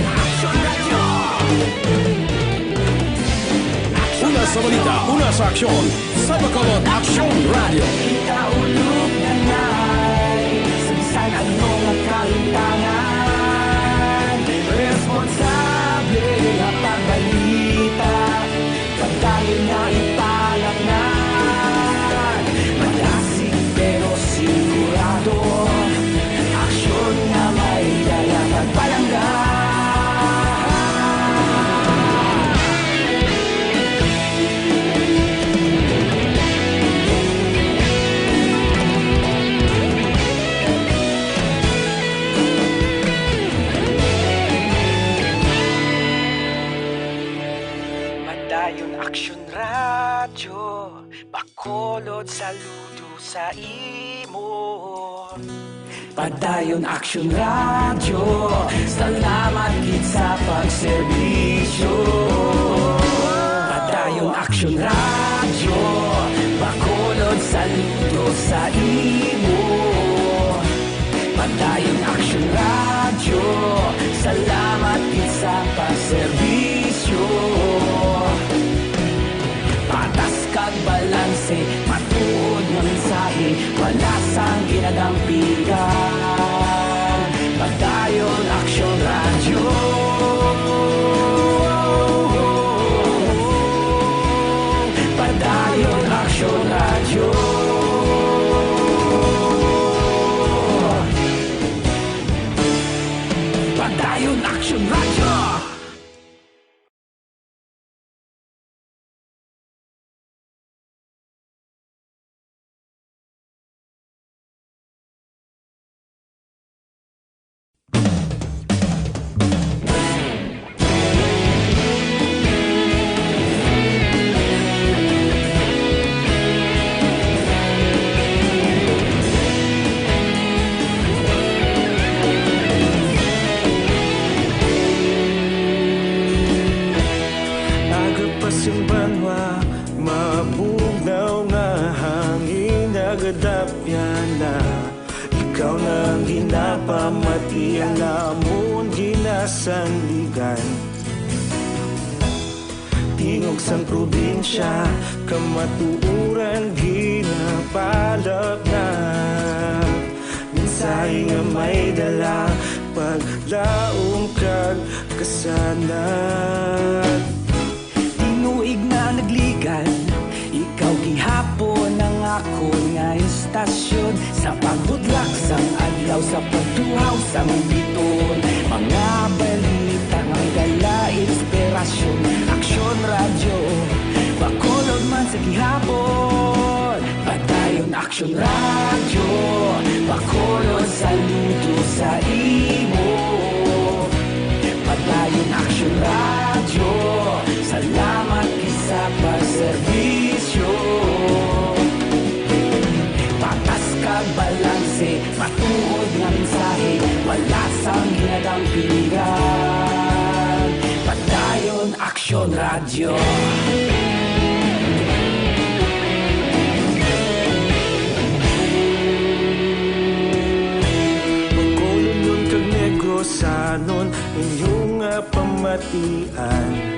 Una sa balita, una sa aksyon, sa Bacolod Aksyon Radyo. Kita ulog na nay, sa bisan ano nga kalimtangan, responsable nga pagbalita. Padayon nga ipalangnan, malasig pero sigurado. Aksyon nga may dala pagpalangga. Padayon Aksyon Radyo, Bacolod saludo sa imo. Padayon Aksyon Radyo, salamat gid sa pagserbisyo. Padayon Aksyon Radyo, Bacolod saludo sa imo. Padayon Aksyon Radyo, salamat gid sa pagserbisyo. Patas kag balanse, matuod nga mensahe, wala sang ginadampigan. Padayon Aksyon Radyo. Padayon Aksyon Radyo. Padayon Aksyon Radyo. Aga pa sing banwa, mabugnaw nga hangin nagadapyan na. Ikaw na ang ginapamati, ang amon ginasandigan. Tingog sang probinsya, kamatuoran ginapalapnap. Mensahe nga may dala, paglaom kag kasanag. Tinuig na nagligan, ikaw gihapon Tasyon sa pagbudlak sang adlaw, sa pagtuhaw sang bituon, mga balita nga may dala inspirasyon. Aksyon Radyo, Bacolod man sa gihapon. Padayon Aksyon Radyo, Bacolod saludo sa imo. Padayon Aksyon Radyo, salamat gid sa pagserbisyo. Patas kag balanse, matuod nga mensahe, wala sang ginadampingan. Padayon Aksyon Radyo. Bacolodnon kag Negrosanon, inyo nga pamatian.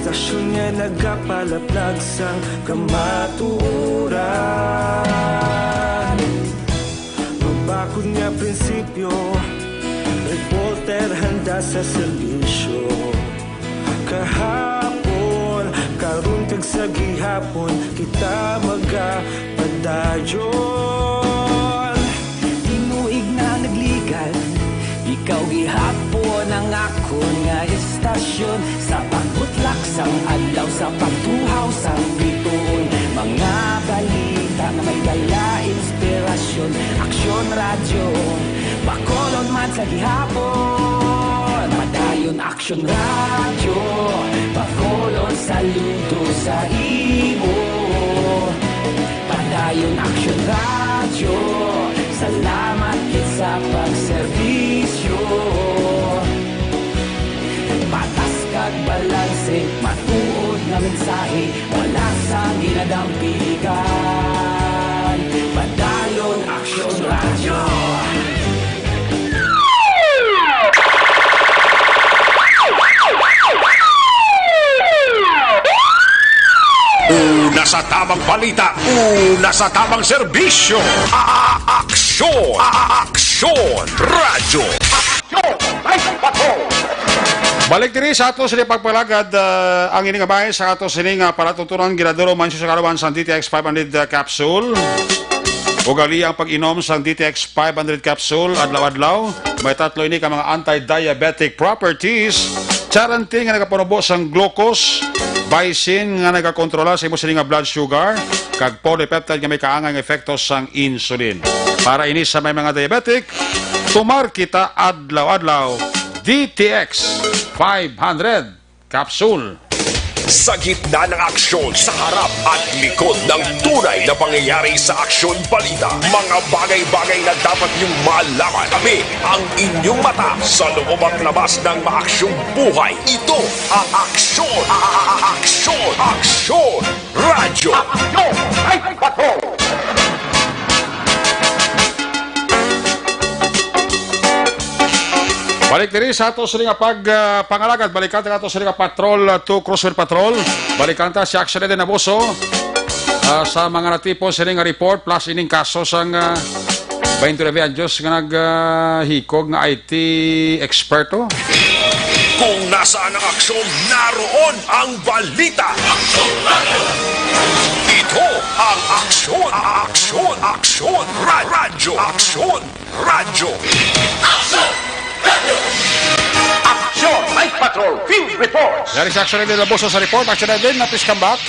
Istasyon nga nagapalaplag sang kamatuoran. Mabakod nga prinsipyo, reporter handa sa serbisyo. Kahapon, karon kag sa gihapon, kita magapadayon. Tinuig na nagligan, ikaw gihapon ang akon nga istasyon. Sa pagbutlak sang adlaw, sa pagtuhaw sang bituon, mga balita nga may dala inspirasyon. Aksyon Radyo, Bacolod man sa gihapon. Padayon Aksyon Radyo, Bacolod saludo sa imo. Padayon Aksyon Radyo, salamat gid sa pagserbisyo. Patas kag balanse, matuod nga mensahe, wala sang ginadampigan. Padayon Aksyon Radyo. Una sa tamang balita, una sa tamang serbisyo. A-, a-, aksyon, a-, a-, aksyon, radyo. Aksyon, ay, bato. Balik diri sa ato sini pagpalagad, ah, ang ini nga bahin sa ato sini nga palatuntunan, ginaduro man sa kalawan sang D T X five hundred, ah, capsule. Ugali ang pag-inom sang D T X five hundred capsule adlaw-adlaw. May tatlo ini ka mga anti-diabetic properties. Charantin nga nagapanubo sang glucose, baisin nga nagakontrola sa imo sini nga blood sugar, kag polypeptide nga may kaangay nga epekto sang insulin. Para ini sa may mga diabetic, tumar kita adlaw-adlaw D T X five hundred capsule. Sa gitna ng aksyon, sa harap at likod ng tunay na pangyayari sa Aksyon Balita, mga bagay-bagay na dapat niyong malaman. Kami ang inyong mata sa loob at labas ng maaksyong buhay. Ito ang Aksyon, a-, a-, a-, Aksyon, Aksyon Radyo. Aksyon! Ay, bato! Balik diri sa ato sini nga pag, ah, pangalagad. Balikan ta ato sini nga patrol, ah, two Cruiser Patrol. Balikan ta si Action Eden Abuso, ah, sa mga natipon sini nga report plus ining kaso sang, ah, twenty-nine anyos nga nag, ah, hikog nga I T eksperto. Kung nasaan ang aksyon, naroon ang balita. Ito ang Aksyon, Aksyon, Aksyon, Ra-, Radyo, Aksyon, Radyo. Aksyon, Aksyon, Night Patrol, Field Reports. Yari si Action Eden Laboso sa report. Action Eden, na please come back.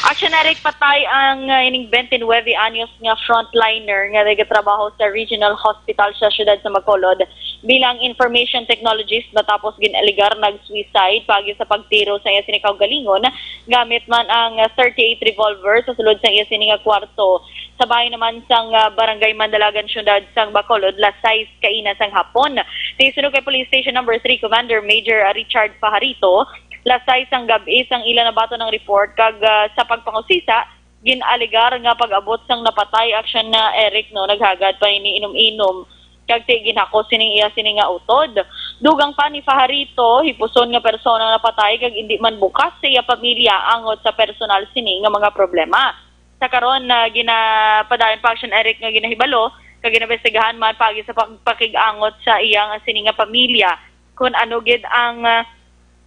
Action Eric, patay ang, uh, ining twenty-nine anyos nga frontliner nga nagatrabaho sa Regional Hospital sa siyudad sa Bacolod bilang information technologist, matapos gin-alegar nag-suicide paagi sa pagtiro sa iya sini kaugalingon gamit man ang, uh, thirty-eight revolver sa sulod sa iya sini nga kwarto. Sa bahin naman sang, uh, Barangay Mandalagan, siyudad sang Bacolod, las sais kaina sang hapon. Sa isunog kay Police Station Number Three Commander Major, uh, Richard Pajarito, las sais sang gab-i sang ila nabaton ang report kag, ah, sa pagpangusisa, gin-alegar nga pag-abot sang napatay, Action na Eric, no, naghagad pa ini inom-inom kag ti ginhakos sining iya sini nga utod. Dugang pa ni Fajarito, hipuson nga persona ang napatay kag indi man bukas sa iya pamilya angot sa personal sini nga mga problema. Sa karon, na ginapadayon pa, Action Eric, nga ginahibalo kag ginaimbestigahan man paagi sa pag-, pakig-angot sa iya nga sini nga pamilya, kun ano gid ang, ah,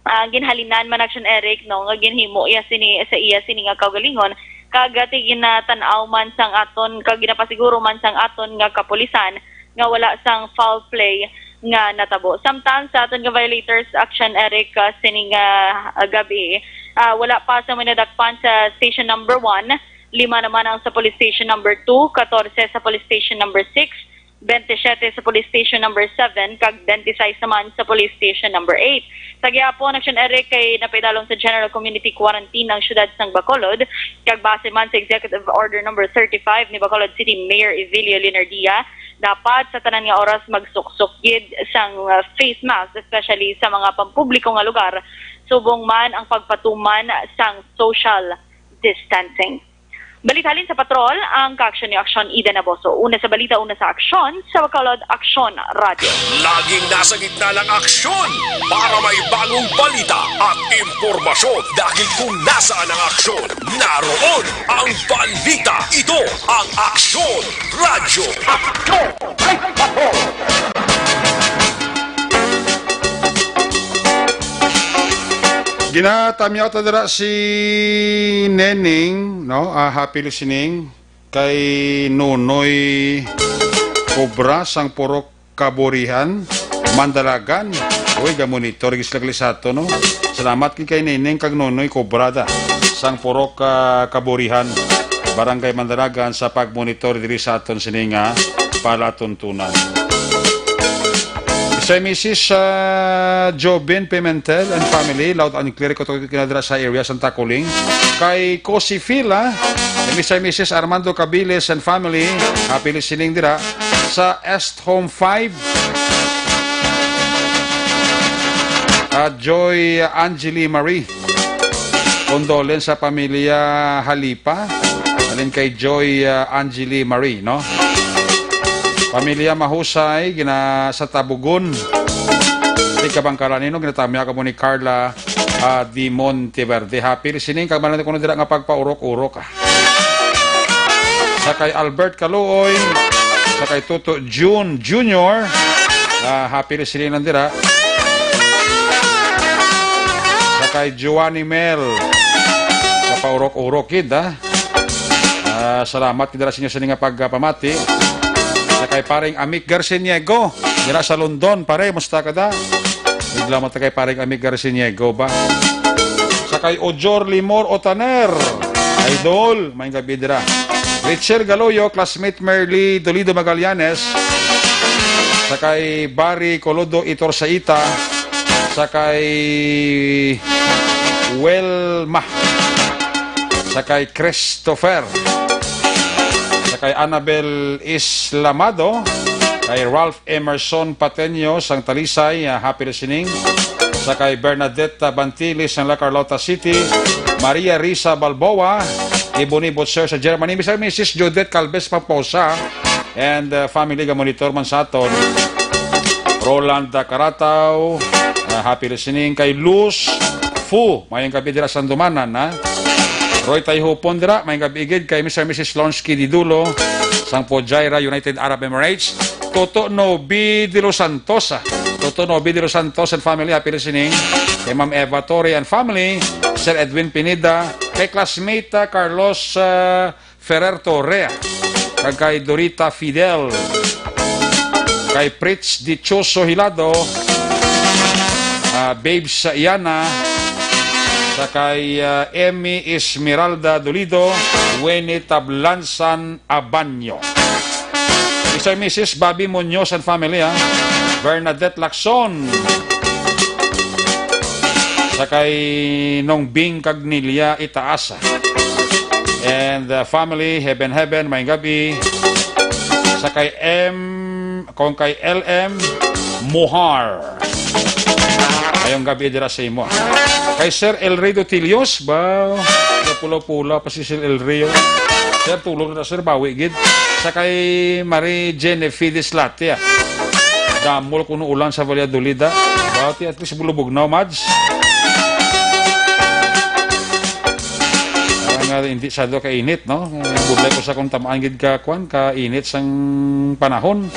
ah, ginhalinan man, Action Eric, no, nga ginhimo iya sini, sa iya sini nga kaugalingon, kag, ah, ti ginatan-aw man sang aton, kag ginapasiguro man sang aton nga kapulisan nga wala sang foul play nga natabo. Samtang sa aton nga violators action, Eric, ah, sining, ah, gabi, ah, wala pa sa mga nadakpan sa station number one, lima naman ang sa police station number two, katorse sa police station number six, twenty-seven sa police station number seven, kag twenty-six naman sa police station number eight. Sa gihapon, Action Eric, kay napaidalom sa general community quarantine ang siyudad sang Bacolod, kag base man sa Executive Order number thirty-five ni Bacolod City Mayor Evelio Leonardia, dapat sa tanan nga oras magsuksok gid sang, uh, face mask, especially sa mga pampubliko nga lugar, subong man ang pagpatuman sang social distancing. Balita halin sa patrol, ang kaaksyon ni Aksyon Ida Naboso. Una sa balita, una sa aksyon, sa Bacolod Aksyon Radio. Laging nasa gitna ng aksyon para may bagong balita at impormasyon. Dahil kung nasaan ang aksyon, naroon ang balita. Ito ang Aksyon Radyo. Aksyon! Ginatamyaw ta dira si Neneng, no? Ah, happy listening kay Nonoy Cobra sang Purok Kaburihan, Mandalagan. Uy, ga-monitor gid sila gali sa ato, no? Salamat gid kay Neneng kag Nonoy Cobra da sang Purok, ah, Kaburihan, Barangay Mandalagan sa pagmonitor diri sa aton sini nga palatuntunan. Mister and Missus, ah, Jobin Pimentel and family, loud and clear ko to kinadra sa area Santa Coling. Kay Cosi Phil, ah, Mister and Missus Armando Cabiles and family, happy listening dira sa Est Home five. At Joy Angeli Marie. Condolence sa pamilya Halipa. Alin kay Joy, ah, Angeli Marie, no? Pamilya Mahusay, gina sa Tabugon. Di kabangkalan nino, ginatamya ka mo ni Carla, ah, Di Monteverde. Happy listening, kag manan ko na dira nga pagpaurok-urok, ah. Sa kay Albert Kaluoy, sa kay Toto June Junior, ah, happy listening lang dira. Sa kay Giovanni Mel, sa paurok-urok gid, ah. Ah, salamat gid dira sa inyo sa nga pagpamati. Sa kay paring Amik Garciniego, dira sa London, pare, musta ka da? Bigla mo ta kay paring Amik Garciniego ba? Sa kay Ojor Limor Otaner, idol, may gabi dira. Richel Galoyo, classmate Merly Dolido Magallanes, sa kay Barry Colodo Itorsaita, sa kay Welma, sa kay Christopher, sa kay Annabel Islamado, kay Ralph Emerson Pateño sang Talisay, ah, happy listening. Sa kay Bernadette, ah, Bantiles sang La Carlota City, Maria Risa Balboa, Ebony Butcher sa Germany, Mister and Missus Judith Calves Paposa, and, ah, family, ga-monitor man sa aton. Roland, ah, Carataw, ah, happy listening. Kay Luz Fu, mayong gabi dira sa Sandumanan, ha? Roy Tayhupon dira, mayong gabi gid kay Mister and Missus Lonsky Didulo, sang Fujairah, United Arab Emirates. Toto Nobi de los Santos, ah. Toto Nobi de los Santos and family, happy listening. Kay Ma'am Eva Torre and family, Sir Edwin Pineda, kay classmate, ah, Carlos, ah, Ferrer Torre, kag kay Dorita Fidel, kay Fritz Dichoso Hilado, ah, Babes Iana, sa kay, ah, Emmy Esmeralda Dolido, Winnie Tablansan Abanyo. Mister and Missus Bobby Muñoz and family, ha? Bernadette Lacson. Sa kay Nong Bing kag Nilia Itaas. And, uh, family, heaven, heaven, may gabi. Sa kay M, kung kay L M Muhar. Mayong gabi dira sa imo. Kay Sir El Rey Dotilios, ba? Pula-pula pa si Sir El Rey, oh. Sir, tulog na, sir, bawi gid. Sa kay Marie Jane Fides Latia. Damol kuno ulan sa Valladolid, ah. Ba, ti at least bulubog na, Mads. Para nga hindi sado kainit, no? Eh, budlay ko sa kung tamaan gid ka, kwan, kainit sang panahon.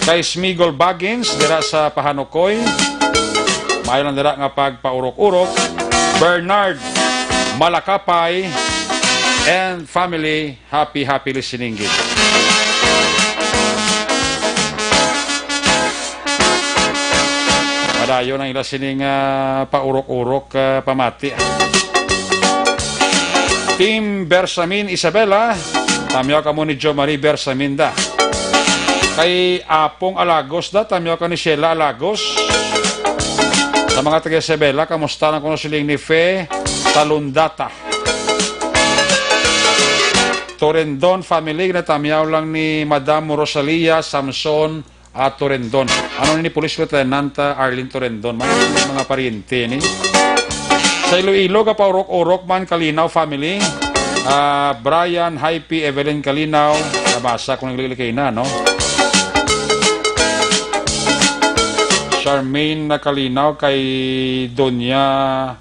Kay Smigol Baggins, dira sa Pahanukoy. Maayo lang dira nga pagpaurok-urok. Bernard Malakapay, and family, happy, happy listening gid. Padayon ang ila sining, ah, paurok-urok, ah, pamati. Team Bersamin Isabela, tamyaw kamo ni Jo Marie Bersamin da. Kay Apong Alagos da, tamyaw ka ni Sheila Alagos. Sa mga taga Isabela, kamusta lang kuno siling ni Fe Talundata? Torendon family, ginatamyaw lang ni Madam Rosalia Samson, ah, Torendon. Ano ni Police Lieutenant, ah, Arlene Torendon? Mga, mga pariente ni. Sa Iloilo, kapaurok-urok man, Kalinaw family. Ah, Brian, Hype, Evelyn Kalinaw. Nabasa ko naglilikay na, no? Charmaine na Kalinaw kay Doña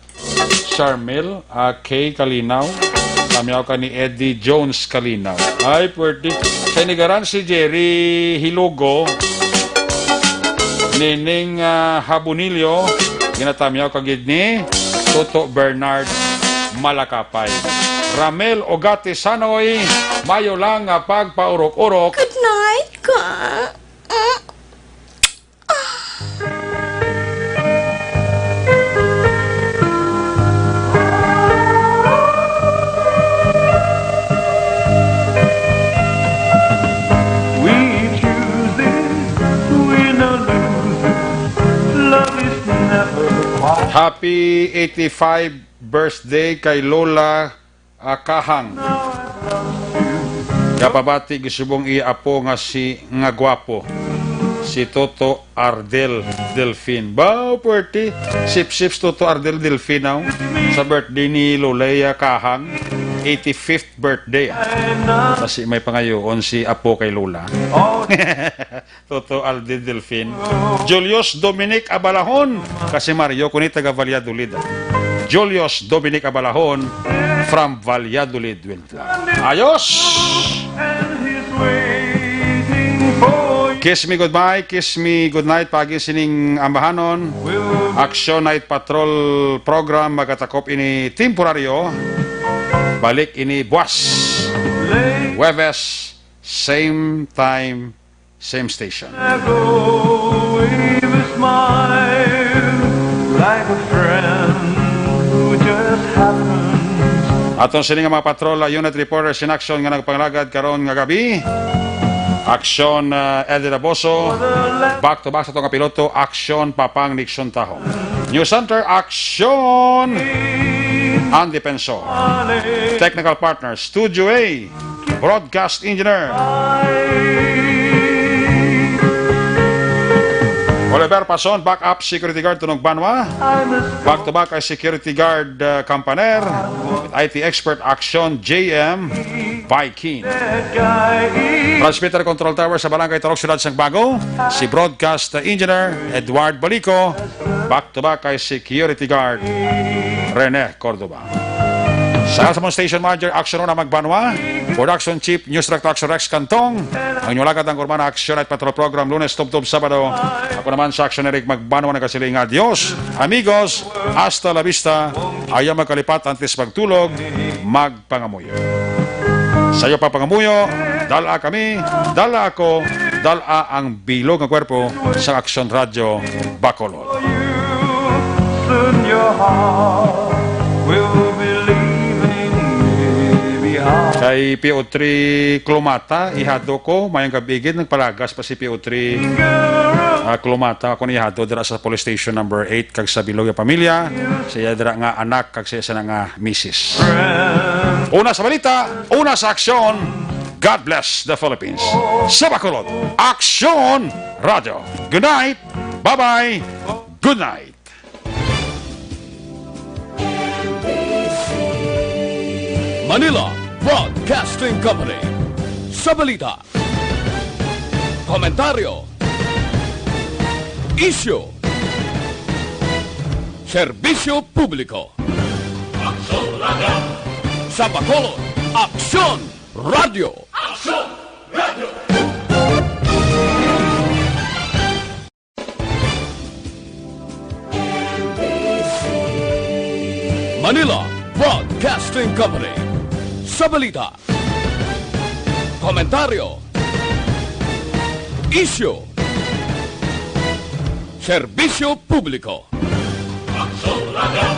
Charmel, ah, K Kalinaw. Tamyaw ka ni Eddie Jones Kalinaw. Ay, pwerte. Sa Inigaran si Jerry Hilugo, Nining, ah, Habunilio, ginatamyaw ka gid ni Toto Bernard Malakapay. Ramel Ogate Sanoy, mayo lang nga pagpaurok-urok. Good night, ka. Mm. We choose this, we no lose this. Love is never quiet. Happy eighty-five birthday kay Lola, ah, Kahang. Gapabati gisubong iya apo nga si, nga gwapo, si Toto Ardel Delfin. Ba, pwerte. Sip-sip si Toto Ardel Delfin, aw. Sa birthday ni Lola iya Kahang, eighty-fifth birthday. Kasi may pangayoon si apo kay Lola. Toto Aldi Delfin. Julius Dominic Abalahon. Kasi Mario ko ni taga Valladolid. Julius Dominic Abalahon from Valladolid. Ayos! Kiss me goodbye, kiss me goodnight, pagi sining ambahanon. Action Night Patrol program magatakop ini temporaryo. Balik ini buwas. Huwebes, same time, same station. I go with a smile like a friend who just happens. Aton sini nga mga patrol, unit reporters in action nga nagpangalagad karon nga gabi. Aksyon, uh, Eddie Daboso. Back to back sa aton nga piloto, Aksyon Papang Nixon Taho. News Center, Aksyon Andy Penso. Technical partner, Studio A. Broadcast engineer Oliver Pason, backup security guard Tunog Banwa. Back to back ay security guard, uh, Campaner. I T expert Action J M Viking. Transmitter control tower sa Barangay Turok, Siyudad sang Bago, si broadcast engineer Edward Balico. Back to back kay security guard Rene Cordoba. Sa, sa among station manager, Action Rona Magbanwa. Production chief, News Director Action Rex Cantong. Ang inyong lagad ang Urbana Action at Patrol Program, Lunes tubtob Sabado. Ako naman sa Action Eric Magbanwa nagasiling nga, adios, amigos, hasta la vista. Ayaw magkalipat antes magtulog, magpangamuyo. Sa iyo pa pangamuyo, dala kami, dala ako, dala ang bilog nga kwerpo sa Action Radio Bacolod. Soon your heart will be leaving me behind. Kay P O three Klumata, ihado ko, mayang gabi gid, nagpalagas pa si P O three, ah, Klumata, ako ni ihado dira sa police station number eight, kag sa bilog nga pamilya, sa iya dira nga anak, kag sa iya sana nga misis. Una sa balita, una sa aksyon, God bless the Philippines. Sa Bacolod, Aksyon Radio. Good night. Bye-bye. Good night. Manila Broadcasting Company. Sa balita, komentaryo, isyu, serbisyo publiko. Aksyon Radio. Sa Bacolod, Aksyon Radio. Aksyon Radio. Manila Broadcasting Company. Sa balita, komentaryo, isyu, serbisyo publiko. Aksyon Radio!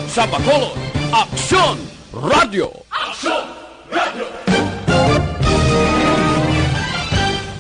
Sa Bacolod, Aksyon Radio! Aksyon Radio!